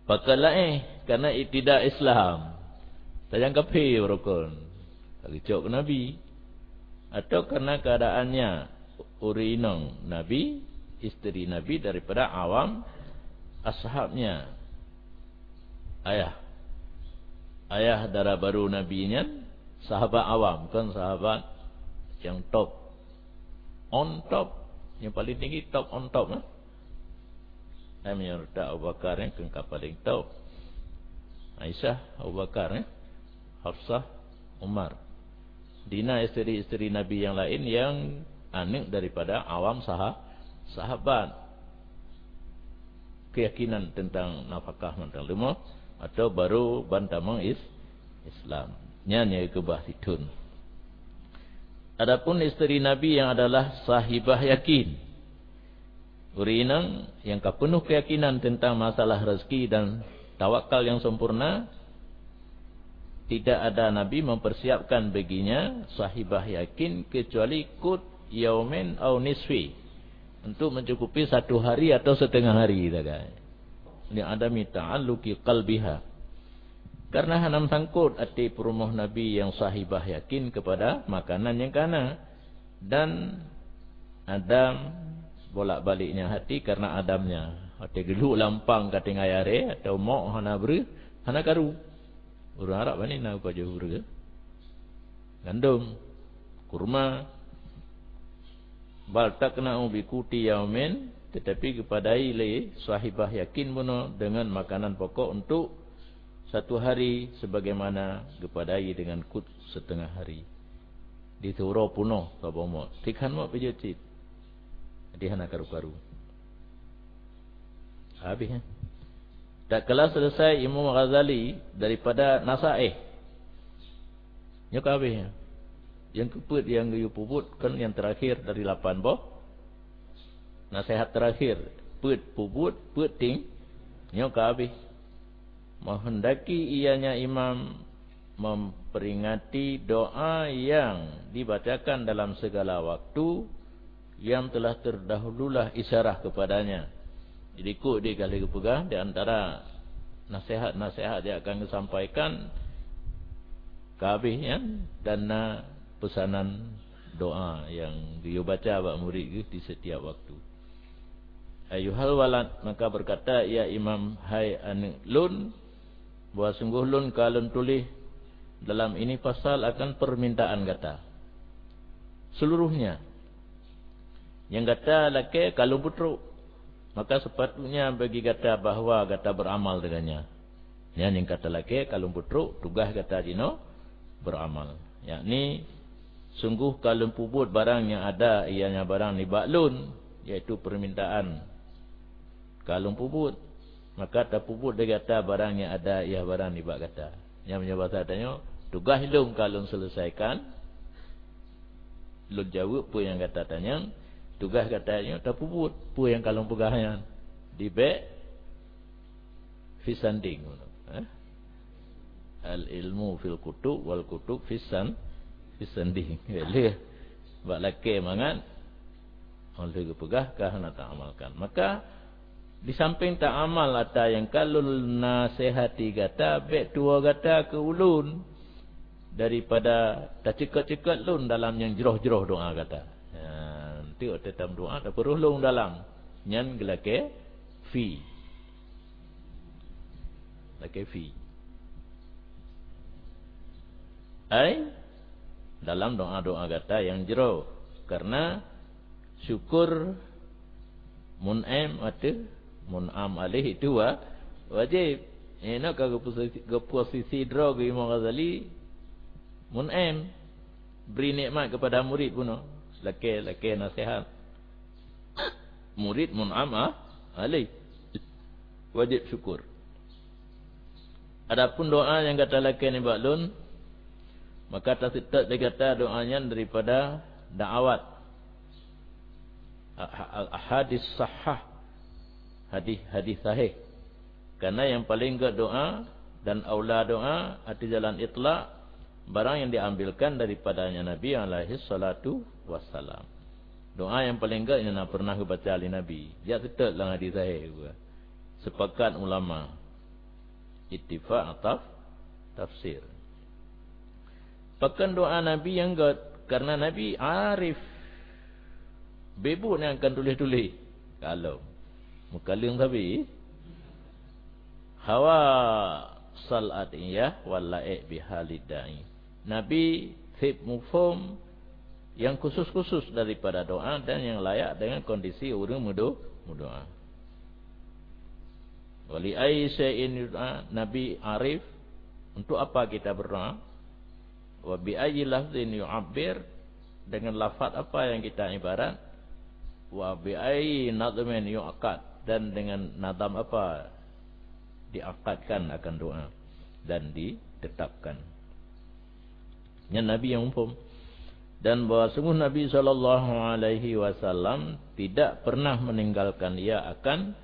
pakon laén, karena tidak Islam. Tajang kafé rukon. Ka geucok keu Nabi. Atau karena keadaannya ureueng inong Nabi, isteri Nabi daripada awam ashabnya. Ayah. Ayah dara baru Nabi nyan sahabat awam, kon sahabat nyang top. On top, nyang paling tinggi top on top, eh. Hai meunyoe reuta Abu Bakar, eh, keu ka paling top. Aisyah, Abu Bakar, eh. Hafsah, Umar. Dina isteri-isteri Nabi nyang laén nyang aneuk daripada awam saha-, sahabat. Keyakinan tentang nafakah mantong leumoh atau baru ban tamong is-, Islam. Nyan nyang keubah sithôn. Adapun isteri Nabi nyang adalah sahibah yakin, ureueng inong nyang ka peunoh keuyakinan teuntang masalah rezeki dan tawakal nyang sempurna, tidak ada Nabi mempersiapkan baginya sahibah yakin kecuali qut yaumin au nisfi, untuk mencukupi satu hari atau setengah hari sagai. Li adami ta'alluqi qalbiha. Karena hana meusangkot até peurumoh Nabi nyang sahibah yakin kepada makanan nyang kana. Dan Adam bolak-baliknya hati karena Adamnya. Watèe geulhok lam umpang ka tinggai aré atau mok hana breuh, hana karu. Ureueng Arab bani na pajoh breuh. Gandom, kurma. Bal taqna'u bi quti yaumin, tetapi geupadai lé sahibah yakin bunoe dengan makanan pokok untuk satu hari sebagaimana geupadai dengan qut setengah hari. Di siuroe peunoh saboh mok. Tikhan mok pijeuet cit. Jadi hana karu-karu. Habéh, eh. Tatkala selesai Imam Ghazali daripada Nasaih. Nyoe ka habéh, eh. Nyang keupeuet nyang geuyue peubuet kan nyang terakhir dari lapan boh. Nasihat terakhir, peuet peubuet, peuet ting-, nyoe ka habéh. Menghendaki ianya imam memperingati doa yang dibacakan dalam segala waktu yang telah terdahululah isyarah kepadanya. Jadi, kok di kali geupeugah di antara nasihat-nasihat yang akan disampaikan, ka habéh nyan dan na peusanan doa nyang geuyue baca bak murit geuh di setiap waktu. Ayuhal walad, maka berkata ia imam, "Hai aneuk lôn, bahwa sungguh lôn ka lôn tuléh dalam ini pasal akan permintaan gata seluruhnya. Nyang gata lakée ka lôn peutrok, maka sepatutnya bagi gata bahwa gata beramal dengannya. Nyan nyang gata lakée ka lôn peutrok, tugaih gata jinoe beramal. Yakni, sungguh ka lôn peubuet barang nyang ada ianya barang nibak lôn, yaitu permintaan. Ka lôn peubuet, maka tapeubuet lé gata barang nyang ada ianya barang nibak gata." Nyang meunyoe basa tanyoe, tugaih lôn ka lôn seuleusaikan, lôn jaweueb peue nyang gata tanyong, tugaih gata nyoe tapeubuet peue nyang ka lôn peugah nyan. Dibék fis sanding, eh? Al ilmu fil kutub wal kutub fis san-, fis sanding. Lheueh bak lakée mangat, óh lheueh geupeugah ka hana taamalkan. Maka, di samping taamal ata nyang ka lôn nasihati gata, bék tuwoe gata keu ulôn daripada taceukot-ceukot lôn dalam nyang jroh-jroh doa gata. Nyan, tiep watée tameudoa, tapeureuh lôn dalam. Nyan geulakée fi. Lakée fi. Ai, dalam doa-doa gata nyang jroh. Karena syukur mun'im ateueh mun'am alaih itu wa-, wajéb. Nyoe ka geuposisi, geuposisi droe geuh Imam Ghazali, mun'im, bri nikmat kepada murid bunoe, lakée-lakée nasihat. Murid mun'am, ah, alaih, wajib syukur. Adapun doa nyang gata lakée nibak lôn, maka taseutôt lé gata doa nyan daripada da'awat, a-, a-, hadis sahah, hadis-hadis sahih. Karena nyang paleng gét doa dan aula doa, ateueh jalan itlak, barang nyang diambilkan daripadanya Nabi alaihi salatu wassalam. Doa nyang paleng gét nyang na pernah geubaca lé Nabi. Jak seutôt lam hadis sahih geuh. Sepakat ulama. Ittifaq ataf tafsir. Pakon doa Nabi nyang gét? Karena Nabi arif. Beubuet nyang akan tuléh-tuléh. Kalau meukaleueng sabe. Hawa sal adiyah wal laik bihalid da'i. Nabi seb muphom nyang khusus-khusus daripada doa dan nyang layak dengan kondisi ureuëng meudo-, meudoa. Wa li ayyi syai'in yud'a, Nabi arif, untuk apa kita berdoa? Wa bi ayyi lafzin yu'abbir, dengan lafaz apa yang kita ibarat? Wa bi ayyi nadhmin yu'qad, dan dengan nadam apa diakadkan akan doa dan ditetapkan. Nyan Nabi nyang muphom. Dan bahwa sungguh Nabi sallallahu alaihi wasallam tidak pernah meninggalkan ia akan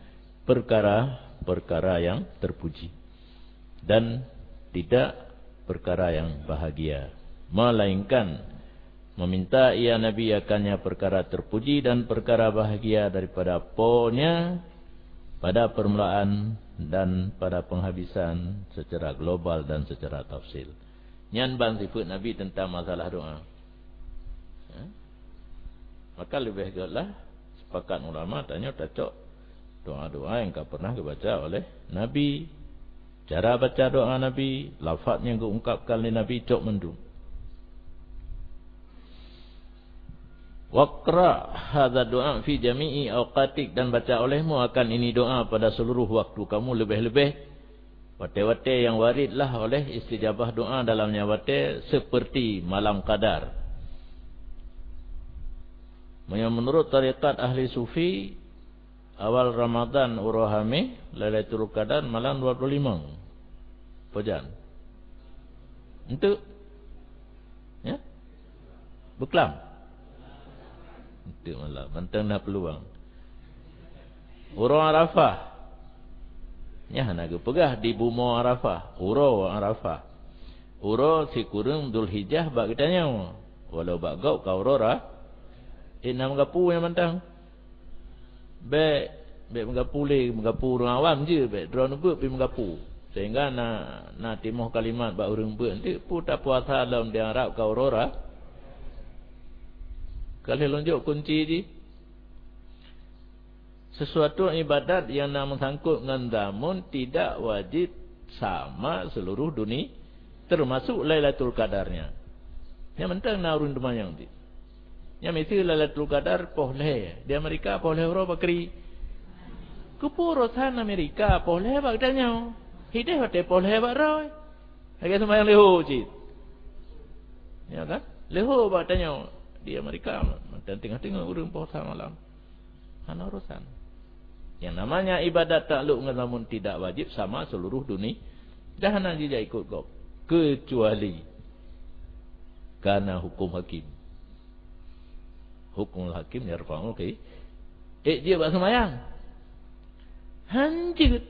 perkara-perkara yang terpuji dan tidak perkara yang bahagia, melainkan meminta ia Nabi akannya perkara terpuji dan perkara bahagia daripada Po-Nya pada permulaan dan pada penghabisan secara global dan secara tafsil. Nyan ban sifeuet Nabi teuntang masalah doa. Ha? Maka leubeh gét lah sepakat ulama tanyoe tacok doa-doa nyang ka pernah geubaca oleh Nabi. Cara baca doa Nabi, lafaz nyang geuungkapkan lé Nabi cok mandum. Waqra hadza du'a fi jami'i awqatik, dan baca olehmu akan ini doa pada seluruh waktu kamu, leubeh-leubeh watée-watée nyang warid lah oleh istijabah doa dalam nyan watée, seperti malam qadar. Meunyoe meunurot tarekat ahli sufi, awal Ramadan uroe Hameh, Lailatul Qadar malam dua puluh lima. Peue jan? Enteuk? Ya? Beuklam? Enteuk malam, mantong na peuluang. Uroe Arafah. Nyan hana geupeugah di bumoe Arafah, uroe Arafah. Uroe sikureueng Zulhijjah bak geutanyoe. Walau bak gob ka uroe Ra-, eh, na meugapu nyang mantong. Bék, bék meugapu lé, meugapu ureuëng awam jeuet, bék droeneuh beuet pih meugapu. Sehingga na, na timoh kalimat bak ureuëng beuet, "Enteuk peue tapuasa lom di Arab ka uroe Ra-," ka lheueh lôn jok kunci jih. Sesuatu ibadat nyang na meusangkot ngon zamun tidak wajib sama seluruh duni-, termasuk Lailatul Qadarnya. Nyang mantong na ureuëng teumanyong cit. Nyang miseue Lailatul Qadar poh lhée, di Amerika poh lhée uroe bakri. Keupeue urosan Amerika poh lhée bak geutanyoe? Hideh watée poh lhée bak droe. Lagée seumayang leuhô cit. Ya kan? Leuhô bak tanyoe di Amerika, mantong teungoh-teungoh ureuëng poh sa malam. Hana urusan. Yang namanya ibadat takluk ngon zamun tidak wajib sama seluruh dunia. Dan hana jijak ikut gob. Kecuali karena hukum hakim. Hukum hakim yarfa'u ki-, eh, jeuet bak seumayang. Han jeuet.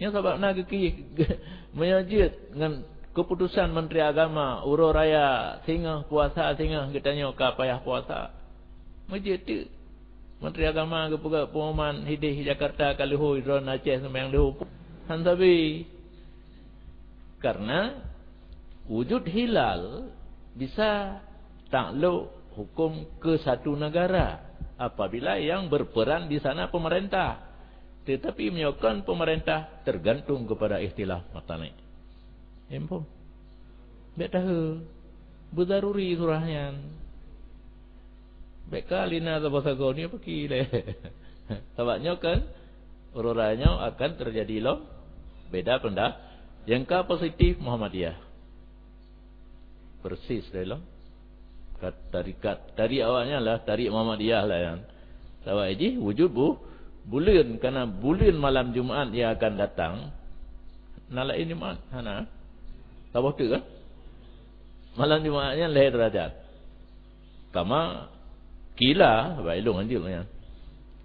Nyan sabab na geukiyeh, meunyoe jeuet ngon keuputosan Menteri Agama, uroe raya singoh, puasa singoh, geutanyoe ka payah puasa. Meujeuet teuk. Menteri Agama geupeugah pengumuman hideh Jakarta ka leuhô, droeneuh Aceh seumayang leuhô. Han sabe. Karena wujud hilal bisa takluk hukum ke satu negara apabila yang berperan di sana pemerintah. Tetapi meunyoe kon pemerintah, tergantung kepada ikhtilaf matali'. Info. Bék tahe. Beudaruri surah nyan. Bék ka lina saboh sagoe nyoe peuki lé. Sabab nyoe kan, uroe raya nyoe akan terjadi lom-, Beda pendapat. Nyang ka positif Muhammadiyah. Persis dah lom. Kat-, tarikat, tarik awaknyan lah, tarik Muhammadiyah lah nyan. Sabab jih wujud bu-, buleuen, karena buleuen malam Jumaat yang akan datang, na laén Jumaat, hana. Saboh teuk kan? Malam Jumaat nyan lhèe derajat. Kama qila, bak ilôn hanjeuet nyan.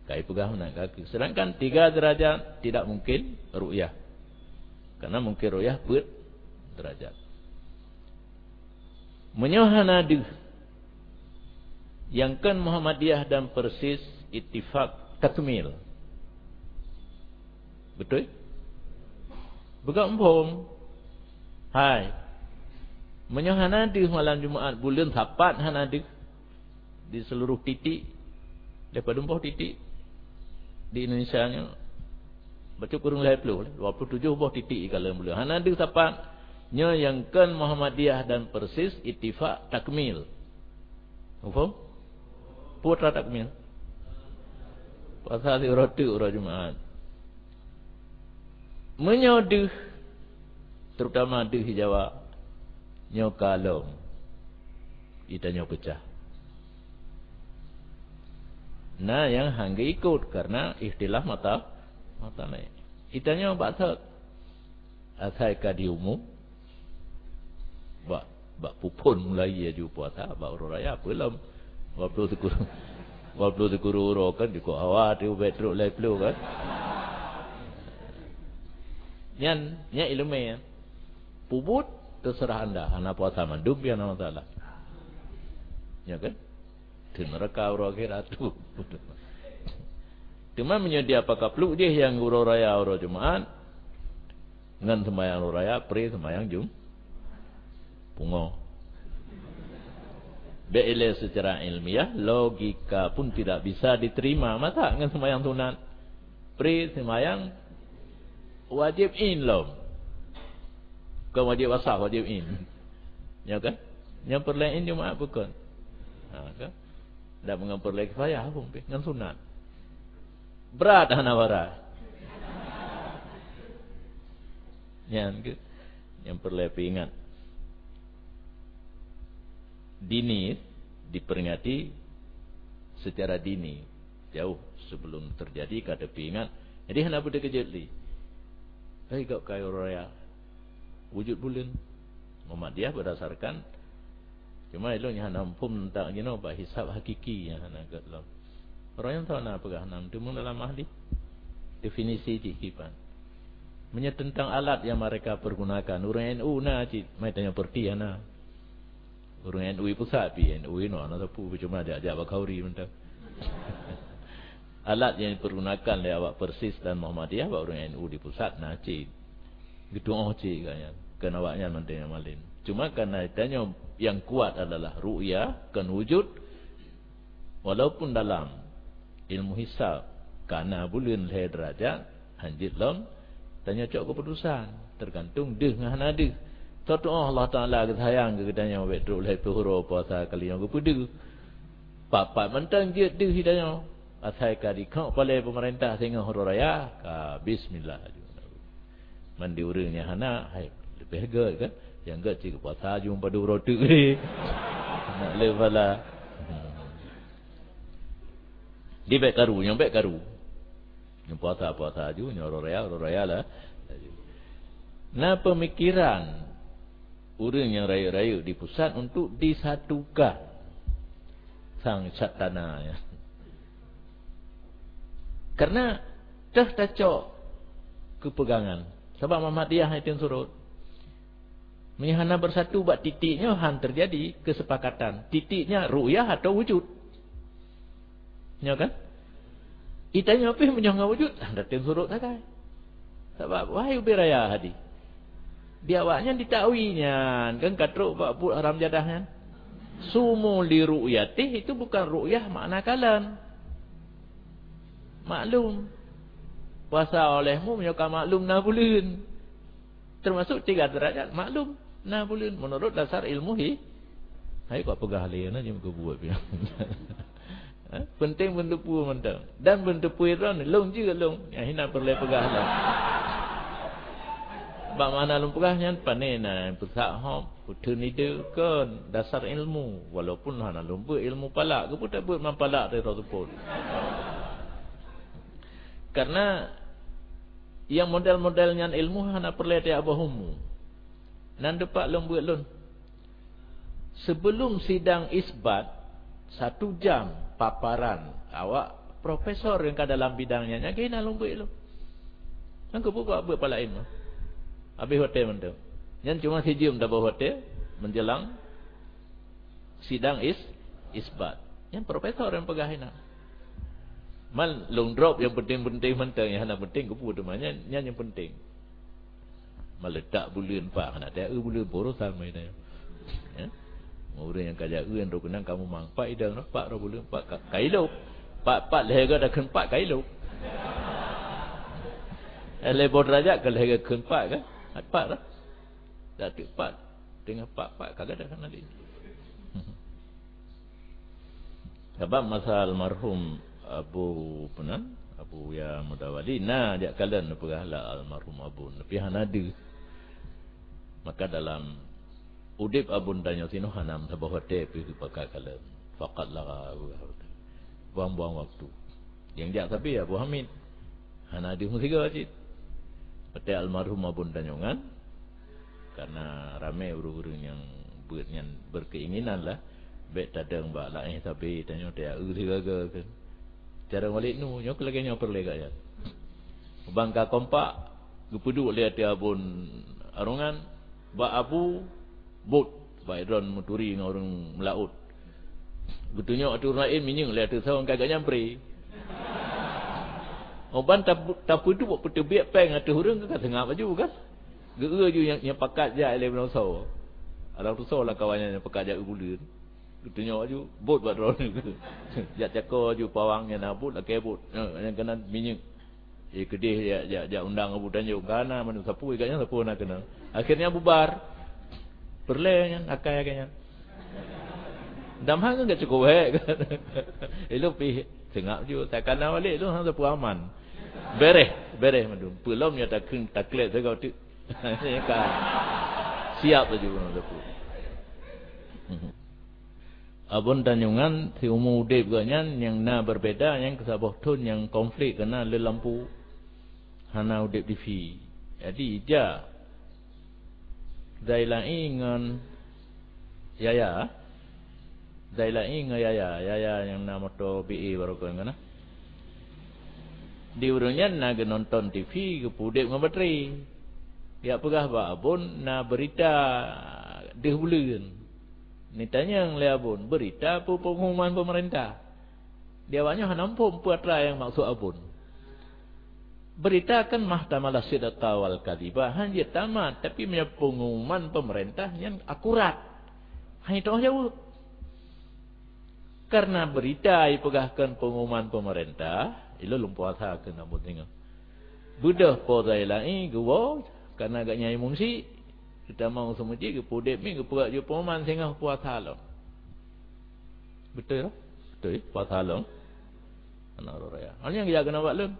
Kai peugah meunan kaki. Sedangkan tiga derajat tidak mungkin ru'yah. Karena mungkin ru'yah peuet derajat. Meunyoe hana deuh, nyang kon Muhammadiyah dan Persis ittifaq takmil. Beutôi? Bukan umpung. Hai. Meunyoe hana deuh malam Jumaat, buleuen sapat hana deuh di seluruh titik, daripada boh titik di Indonesia nyoe, bacut kureueng lhèe ploh, dua puluh tujoh boh titik di kala buleuen. Hana deuh sapat, nyoe nyang kon Muhammadiyah dan Persis ittifaq takmil. Muphom? Peue takmil? Puasa siuroe teuk uroe Jumaat. Meunyoe deuh, terutama deuh di Jawa, nyoe ka lom, geutanyoe peucah. Na nyang han geuikot karena ikhtilaf mata-, mathalai. Geutanyoe bak sot. Asai ka diumum, bak, bak peuphon mulai laju puasa, bak uroe raya peue lom. Dua puluh sikureueng, dua puluh sikureueng uroe kan, jukuk hawa tu bèk trok lhèe ploh kan. Nyan, nyan ileumèe. Peubuet, terserah anda. Hana puasa mandum pih hana masalah. Ya kan? Di neuraka uroe akhirat tu. Teuma meunyoe di apa kapluk jih nyang uroe raya uroe Jumaat, ngon seumayang uroe raya, pre seumayang Jum-, pungo. Bèk ilèe secara ilmiah, logika pun tidak bisa diterima. Masa ngon seumayang sunat, pre seumayang wajéb ain lom. Kon wajéb asah, wajéb ain. Ya kan? Nyang peureulèe ain Jumaat bukon. Ha, kan? Dak meungon peureulèe kifayah pun pih, ngon sunat. Brat hana bara. Nyan keuh nyang peureulèe peuingat. Dini diperingati secara dini, jauh sebelum terjadi ka teupeuingat. Jadi hana beuteukeujot lé. Hai gop kayèe uroe raya. Wujud buleuen. Muhammadiyah berdasarkan, cuma ilôn nyang hana muphom teuntang jinoe bak hisab hakiki nyang hana gèt lom. Ureueng nyang tho na peugah na meuteumé dalam ahli definisi jih kiban. Meunyoe teuntang alat nyang mereka pergunakan, ureueng N U na cit, mai tanyoe peureuti hana. Ureueng N U I pusat pih, N U I inoe hana sapeue, cuma jak-jak bak khanduri mantong. Alat nyang dipergunakan lé awak Persis dan Muhammadiyah bak ureueng N U di pusat na cit. Geutu'oh cit gobnyan. Keu awaknyan mantong nyang malém. Cuma kareuna tanyoe nyang kuat adalah ru'yah, kon wujud, walaupun dalam ilmu hisab ka na buleuen lhèe derajat, hanjeuet lom tanyoe cok keuputusan, teugantung deuh ngon hana deuh. Teutu'oh Allah Taala geusayang keu geutanyoe bèk trok lhèe ploh uroe puasa kali nyoe geupeudeuh. Pat-pat mantong jeuet deuh geutanyoe. Asai ka dikhok palèe peumeurintah singoh uroe raya, ka bismillah laju. Man di ureueng nyang hana, hai, leubeh gèt kan? Nyang gèt cit geupuasa laju padub uroe teuk lé. Nak lé pala. Di bèk karu, nyang bèk karu. Nyang puasa, puasa laju, nyang uroe raya, uroe raya lah. Na peumikiran ureueng nyang rayeuk-rayeuk di pusat untuk disatukan sang satana nyan. Karena teuh tacok keupeugangan. Sabab Muhammadiyah itu surut. Meunyoe hana bersatu bak titik nyoe, han terjadi kesepakatan. Titik nyan ru'yah atau wujud. Nyoe kan? Geutanyoe pih meunyoe ngon wujud, han tatem surot sagai. Sabab wahai ubé raya hadi. Di awaknyan ditakwi nyan, kan ka trok bak buet haram jadah nyan. Sumu li ru'yatih itu bukan ru'yah makna kalon. Maklum. Puasa olehmu meunyoe ka maklum na buleuen. Termasuk tiga derajat maklum na buleuen menurut dasar ilmu hi-, hai kok peugah lé na jeuet keu buet pih. Ha? Penting beuneuteupeu mantong. Dan beuneuteupeu droe lôn jeuet lôn. Nyang hina peureulèe peugah lôn. Bak mana lôn peugah nyan, pane na peusak hom, peuteun ide kon dasar ilmu, walaupun hana lôn beuet ilmu palak, keupeue tabeuet man palak teuh teupot. Karena nyang model-model nyan ilmu hana peureulée tajak boh umu. Nan dipat lôn beuet lôn. Sebelum sidang isbat, satu jam paparan awak profesor nyang ka dalam bidang nyan, nyang keunan lôn beuet lôn. Nyang keupeue bak beuet palak ilmu. Habéh watée mantong. Nyan cuma sijeuem tabah watée menjelang sidang is, isbat. Nyan profesor nyang peugah inan. Man lôn drop nyang penting-penting mantong, nyang hana penting keupeue teuma. Nyan, nyan nyang penting. Meuletak buleuen pak, hana tajak eu buleuen, borosan main nyan. Ya? Ureuëng nyang ka jak eu nyang droe keunan kamoe mang, pak idong, pak roh buleuen, pak ka, ka ilop. Pak, pak lhée goe takheun pak ka ilop. Eh, lhée boh derajat ka lhée goe kheun pak kan? Pat, pat lah. Dak teuk pat. Teungoh pat, pat ka gadang kan adik. Sabab masa almarhum Abu penan, Abu Ya Mudawali, na jak kalon neupeugah la almarhum Abu, tapi hana deuh. Maka dalam udeb Abon tanyoe sinoe hana meusaboh watée pih geupakat kalon. Fakat la buang-buang waktu. Nyang jak sabe Abu Hamid. Hana deuh meusigoe cit. Watée almarhum Abon tanyoe nyan, karena ramé ureuëng-ureuëng nyang beuet nyan berkeinginan lah, bék tadong bak laén sabe tanyoe tajak eu sigaga kan. Cara Walid Nu nyoe keu lagée nyoe peureulée gaya. Ban ka kompak, geupeuduek lé ateueh Abon arongan, bak Abu, bot, bak droe meuturi ngon ureuëng meulaôt. Geutunyok ateueh ureuëng laén minyeuk lé ateueh soe, ka geunyang pré. Oh, ban ta-, tapeuduek peuteubiet péng ateueh ureuëng ka seungab laju kan. Geu-eu ju nyang, nyang pakat jak lé meunoe soe. Adak tu soe lam kawan nyan nyang pakat jak eu buleuen. Geutunyok laju, bot bak droe. Jak cako laju pawang nyan na bot, lakée bot. Nyan, nyan keunan minyeuk. Eh, keudeh jak, jak, jak undang Abu Tanjong. Ka na meunan sapeue, gobnyan sapeue na keunan. Akhirnya bubar. Peureulée nyan, akai-akai nyan. Dam han ka cukôp hék. Ilop pih seungab ju, takana balek tu hana sapeue aman. Bereh, bereh mandum. Peulom nyan takheun, taklek sagoe teuk. Ka siap laju ureuëng sapeue. Abon Tanjongan siumu udeb gobnyan nyang na berbeda nyang keusaboh thon nyang konflik keunan lé lampu hana udeb TV. Jadi ija Zailai ngon Yaya, Zailai ngon Yaya, Yaya nyang na moto B A baroe kon kana. Di ureuëng nyan na geunonton TV geupeu udeb ngon batri. Yak peugah bak Abon na beurita deuh buleuen. Neutanyong lé Abon, beurita peue peungumuman peumeurintah? Di awaknyoe hana muphom peue atra nyang maksud Abon. Beurita kan mahtamalah sidqa wal kadhiba, han jeuet tamat, tapi meunyoe peungumuman peumeurintah nyan akurat. Hana teuoh jaweueb. Karena beurita ipeugah kon peungumuman peumeurintah, ilôn lôn puasa keu Abon singoh. Beudôh Po Zailai geuwoe, karena gobnyan imum syiek, geutamong seumeujid, geupeu udeb mi, geupeugah ju peungumuman singoh puasa lom. Beutôi lah. Beutôi, puasa lom. Hana uroe raya. Hana nyang geujak keunan bak lôn.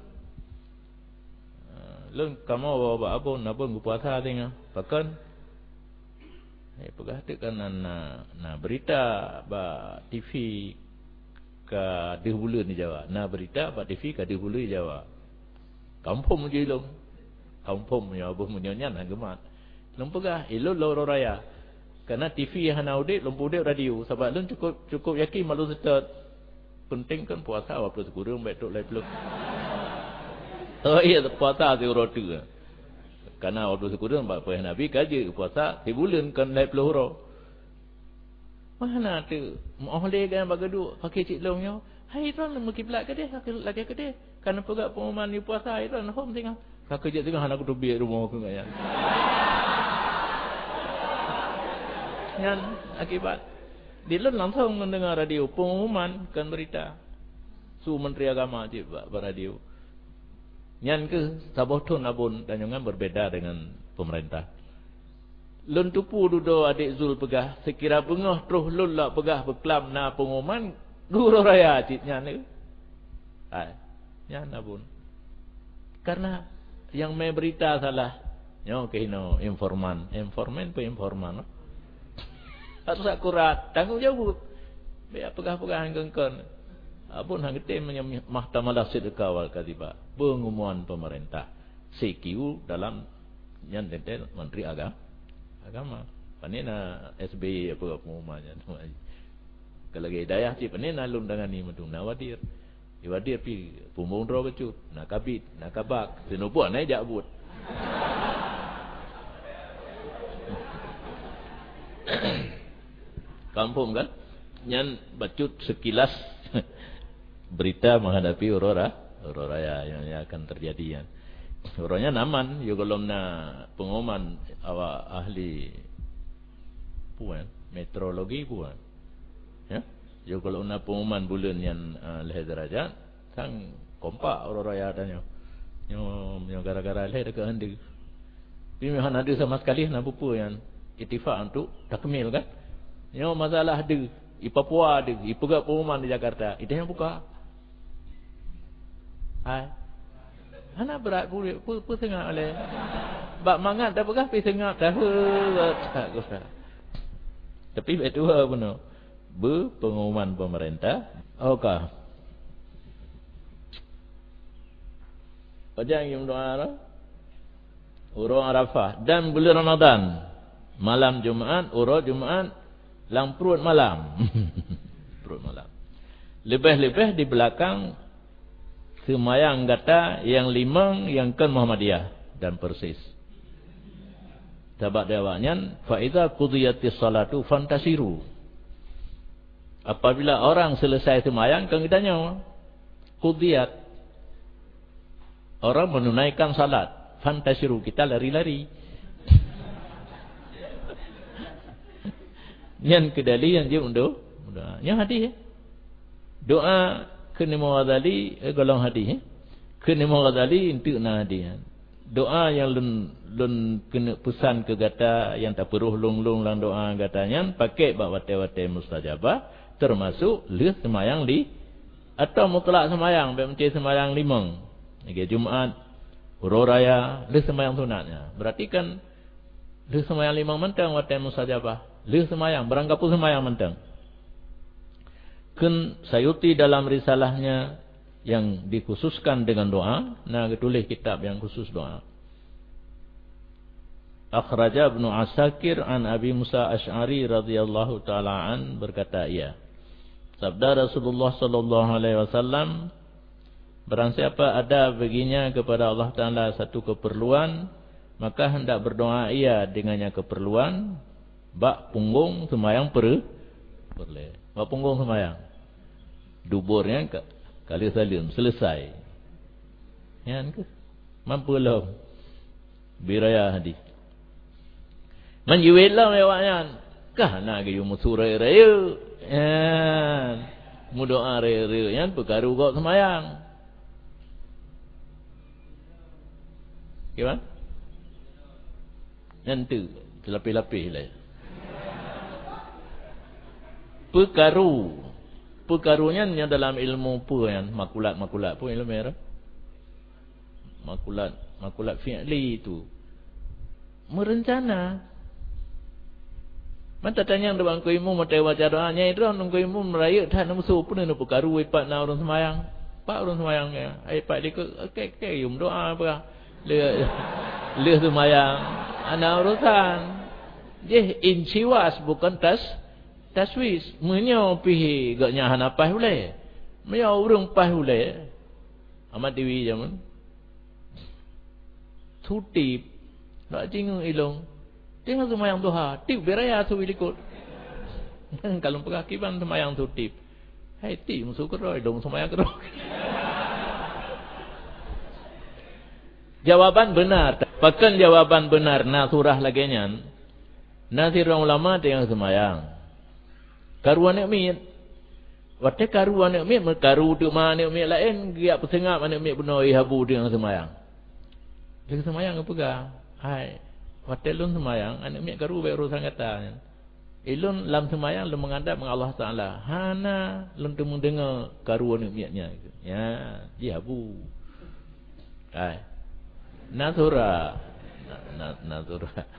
Ah, lôn kamoe bawa bak Abon, Abon geupuasa singoh. Pakon? Eh, peugah teuk kan na, na, na beurita bak TV ka deuh buleuen di Jawa. Na beurita bak TV ka deuh buleuen di Jawa. Ka muphom ju ilôn. Ka muphom meunyoe Abon meunyoe nyan hana geumat. Lôn peugah, ilôn lôn uroe raya. Karena TV hana udeb, lôn peuudeb radio. Sabab lôn cukup, cukup yakin bak lôn seutôt. Penting kan puasa dua ploh sikureueng, bék trok lhée ploh. Oh iya, puasa siuroe teuk. Karena dua ploh sikureueng bak payah Nabi ka jeuet puasa sibuleuen kon lhée ploh uroe. Mana tu? Meu'oh lé gobnyan bak geuduek, paké cit lôn nyoe. Hai droe meukiblat keudeh, lakée keudeh. Ka neupeugah peungumuman di puasa, hai droe hom singoh. Ka keujeuet singoh hana kuteubiet rumoh keu gobnyan. Nyan akibat. Di lôn langsong mendengar radio, peungumuman kon beurita. Su Menteri Agama cit bak, bak radio. Nyan keuh saboh thon Abon Tanjongan berbeda dengan pemerintah. Lôn teupeue dudoe Adek Zul peugah, seukira beungoh troh lôn lak peugah beuklam na peungumuman, geuroe raya cit nyan keuh. Hai, nyan Abon. Karena nyang mé beurita salah, Nyoe keuh inoe informan. Informan pun informan. Harus akurat. Tanggung jawab. Biar peugah-peugah ngon kon. Abon hang geutem meunyoe mahtamalah sidqa wal kadhiba. Pengumuman pemerintah. C Q dalam nyan teuntèe Menteri Aga-, Agama. Pane na S B Y apa pengumuman nyan. Kalau lagèe dayah cit pane na lôn tangani mandum, na wadir. Di wadir pi pumbong droe bacut, na kabit, na kabak, sinubuat na jak buet. Kampung kan? Nyan bacut sekilas berita menghadapi uroe ra-, uroe raya yang, yang akan terjadi kan. Uroe nyan aman, yo golom na pengumuman awak ahli puan, meteorologi puan. Ya. Yo golom na pengumuman buleuen nyan, eh, lhèe derajat, sang kompak uroe raya tanyoe. Nyoe, nyoe gara-gara lhèe dekat hande. Tapi memang hana deue sama sekali, hana peue-peue nyan. Ittifak untuk takmil kan. Nyoe masalah deue, i Papua deue, ipeugah pengumuman di Jakarta, itu yang buka. Hai. Hana brat buleuen, peue, peue seungab lé. Bak mangat tapeugah pi seungab tahu. Tapi bèk tuha bunoe. Beu pengumuman pemerintah. Oka. Pajan nyang doa lah. Uroe Arafah dan bulan Ramadan. Malam Jumat, uroe Jumat, lam pruet malam. Pruet malam. Leubeh-leubeh di belakang seumayang gata nyang limong nyang kon Muhammadiyah dan persis. Sabab di awaknyan, "Fa idza qudiyatis shalatu fantashiru." Apabila orang selesai seumayang, kon geutanyoe. Qudiyat. Orang menunaikan salat. Fantashiru, kita lari-lari. Nyan keu dalil nyang jeuet meudo-, meudoa. Nyan hadis, eh. Doa keu Imam Ghazali, eh, golom hadis, eh. Keu Imam Ghazali, enteuk na hadis, eh. Doa nyang lôn, lôn keuneuk peusan keu gata, nyang tapeurôh lôn-lôn lam doa gata nyan, pakék bak watèe-watèe mustajabah, teumasok lheueh seumayang li-, Atawa mutlak seumayang, bèk meusti seumayang limong. Lagèe Jumat, uroe raya, lheueh seumayang sunat nyan. Berarti kan lheueh seumayang limong mantong watèe mustajabah. Lheueh seumayang, barang kapeue seumayang mantong. Kheun Sayuti dalam risalahnya yang dikhususkan dengan doa, na geutuléh kitab nyang khusus doa. Akhraja Ibnu Asakir an Abi Musa Asy'ari radhiyallahu ta'ala an, berkata ia, sabda Rasulullah sallallahu alaihi wasallam, "Barang siapa ada baginya kepada Allah Taala satu keperluan, maka hendak berdoa ia dengannya keperluan bak punggong seumayang per-, peureulèe." Bak punggong seumayang. Dubur nyan ka, ka lheueh saleuem, selesai. Nyan keuh. Mampu lom. Biraya hadis. Manjiwet lom awaknyan. Ka hana geuyue meusu rayeuk-rayeuk. Nyan. Meudoa rayeuk-rayeuk nyan peukaru gob seumayang. Kiban? Nyan tu, teulapéh-lapéh lé. Peukaru. Peukaru nyan nyang dalam ilmu peue nyan? Makulat-makulat peue ilmu nyan? Makulat, makulat fi'li tu. Meurencana. Mantong tanyong bak Teungku Imum, mantong baca doa, nyang droe Teungku Imum rayeuk that neumeusu, peue neupeukaru ipat na ureueng seumayang. Pat ureueng seumayang nyan? Ai pat likot, oke, oke, yum doa apa? Lheueh, lheueh seumayang, hana urusan. Jih insiwas bukan tas-, taswis. Meunyoe pih gobnyan hana paih ulèe. Meunyoe ureueng paih ulèe, Ahmad Dewi jameun. Su tiep, bak jingeuk ilong. Teungoh seumayang duha, tiep bak raya su likot. Ka lôn peugah kiban seumayang su tiep. Hai tiep meusu keudroe, ilong seumayang keudroe. Jawaban benar. Pakon jawaban benar na surah lagèe nyan? Na sidroe ulama teungoh seumayang. Karu aneuk miet. Watèe karu aneuk miet, meukaru teuma aneuk miet laén, geujak peuseungab aneuk miet bunoe, ih, habu teungoh seumayang. Lheueh seumayang geupeugah, "Hai, watèe lôn seumayang, aneuk miet karu bèk urusan gata nyan. Ilôn lam seumayang lôn meuadab ngon Allah Taala. Hana lôn teumeudeungoe karu aneuk miet nyan." Ya, jih habu. Hai. Na surah. Na, na, na surat.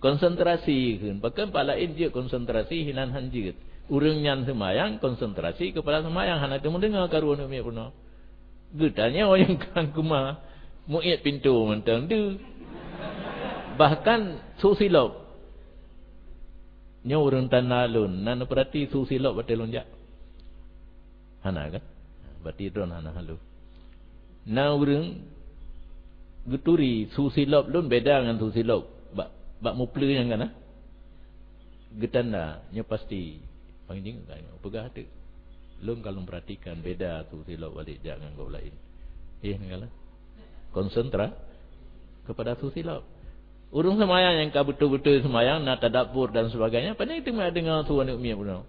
Konsentrasi kheun. Pakon pat laén jeuet konsentrasi, hinan han jeuet. Ureuëng nyan seumayang, konsentrasi keupada seumayang, hana teumeudeungoe karu aneuëk miet bunoe. Geutanyoe nyang ka keumah, muiet pintoe mantong deuh. Bahkan su silop. Nyoe ureuëng tanda lôn, na neupeurati su silop watée lôn jak? Hana kan? Berarti droen hana halo. Na ureuëng geuturi su silop lôn beda ngon su silop bak, bak mupleu nyang kana. Geutanda, nyoe pasti. Pangjing ka nyoe peugah teuk. Lôn ka lôn perhatikan beda su silop walek jak ngon gob laén. Eh, nengala. Konsentra kepada su silop. Ureuëng seumayang nyang ka beutôi-beutôi seumayang, na tadabbur dan sebagainya, pane teuma deungoe su aneuëk miet bunoe.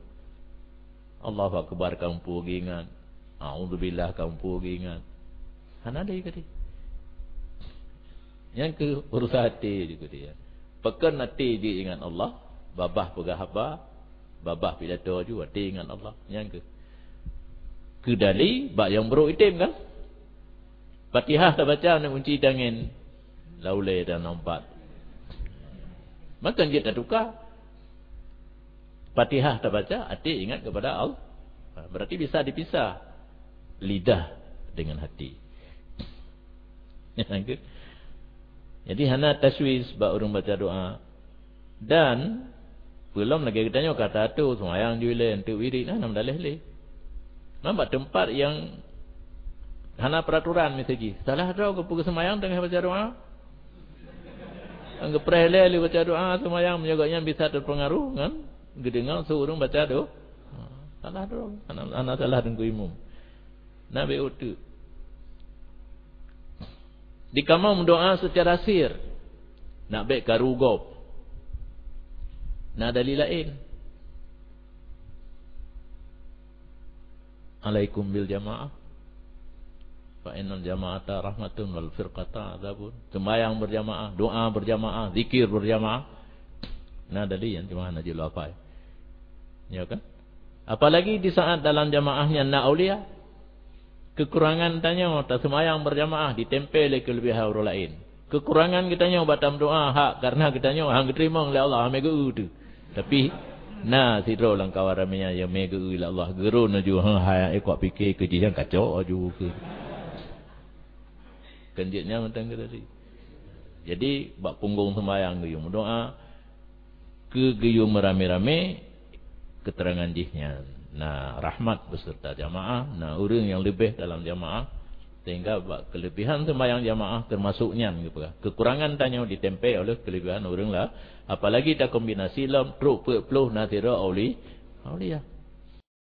Allahu Akbar kamoe peuingat. A'udzubillah kamoe peuingat. Hana lé geutanyoe. Nyang keu urusan até juga dia. Pakon até jeuet ingat Allah, babah peugah haba, babah pidato ju até ingat Allah. Nyang keu keudali bak nyang brok item kan? Fatihah tabaca na kunci tangen. Laulé dan nampat. Maka jeuet tatuka. Fatihah tabaca, até ingat kepada Allah. Ha, berarti bisa dipisah lidah dengan hati. Jadi hana taswis bak ureuëng baca doa. Dan peulom lagée geutanyoe kata tu seumayang ju ilée untuk wirid nah, nam daleh lé. Nam bak teumpat nyang hana peraturan miseujih. Salah droe keu peue seumayang teungoh baca doa. Nyang geupreh lé lé baca doa seumayang meunyoe gobnyan bisa teupeungaruh ngon geudeungoe su ureuëng baca doa. Salah droe. Hana, hana salah teungku imum. Na bék uteuk. Di kamoe meudoa secara sir. Nak bék karu gob. Na dalil laén. Alaikum bil jamaah. Fa innal jama'ata rahmatun wal firqata adzabun. Sembahyang berjamaah, doa berjamaah, zikir berjamaah. Na dalil nyang cuma hana jeuet lafai. Ya kan? Apalagi di saat dalam jamaah nyan na aulia. Kekurangan tanyoe taseumayang berjamaah ditempel lé keulebihan ureuëng laén. Kekurangan geutanyoe bak tameudoa hak karena geutanyoe han geuteurimong lé Allah, han mé geu-eu teuh. Tapi na sidroe lam kawan ramé nyan nyang mé geu-eu lé Allah, geurôn laju, ha, hai, eh, kuak pike keu jih nyang kacok laju keu. Kan jeuet nyan mantong keu tadi. Jadi bak punggong sembahyang geuyue meudoa, keu geuyue meuramé-ramé, keuterangan jih nyan na rahmat beserta jamaah, na ureuëng nyang leubeh dalam jamaah, sehingga bak keulebihan sembahyang jamaah teumasok nyan geupeugah. Kekurangan tanyoe ditempel oleh keulebihan ureuëng la, apalagi takombinasi lom trok peuet ploh na sidroe auli-, aulia.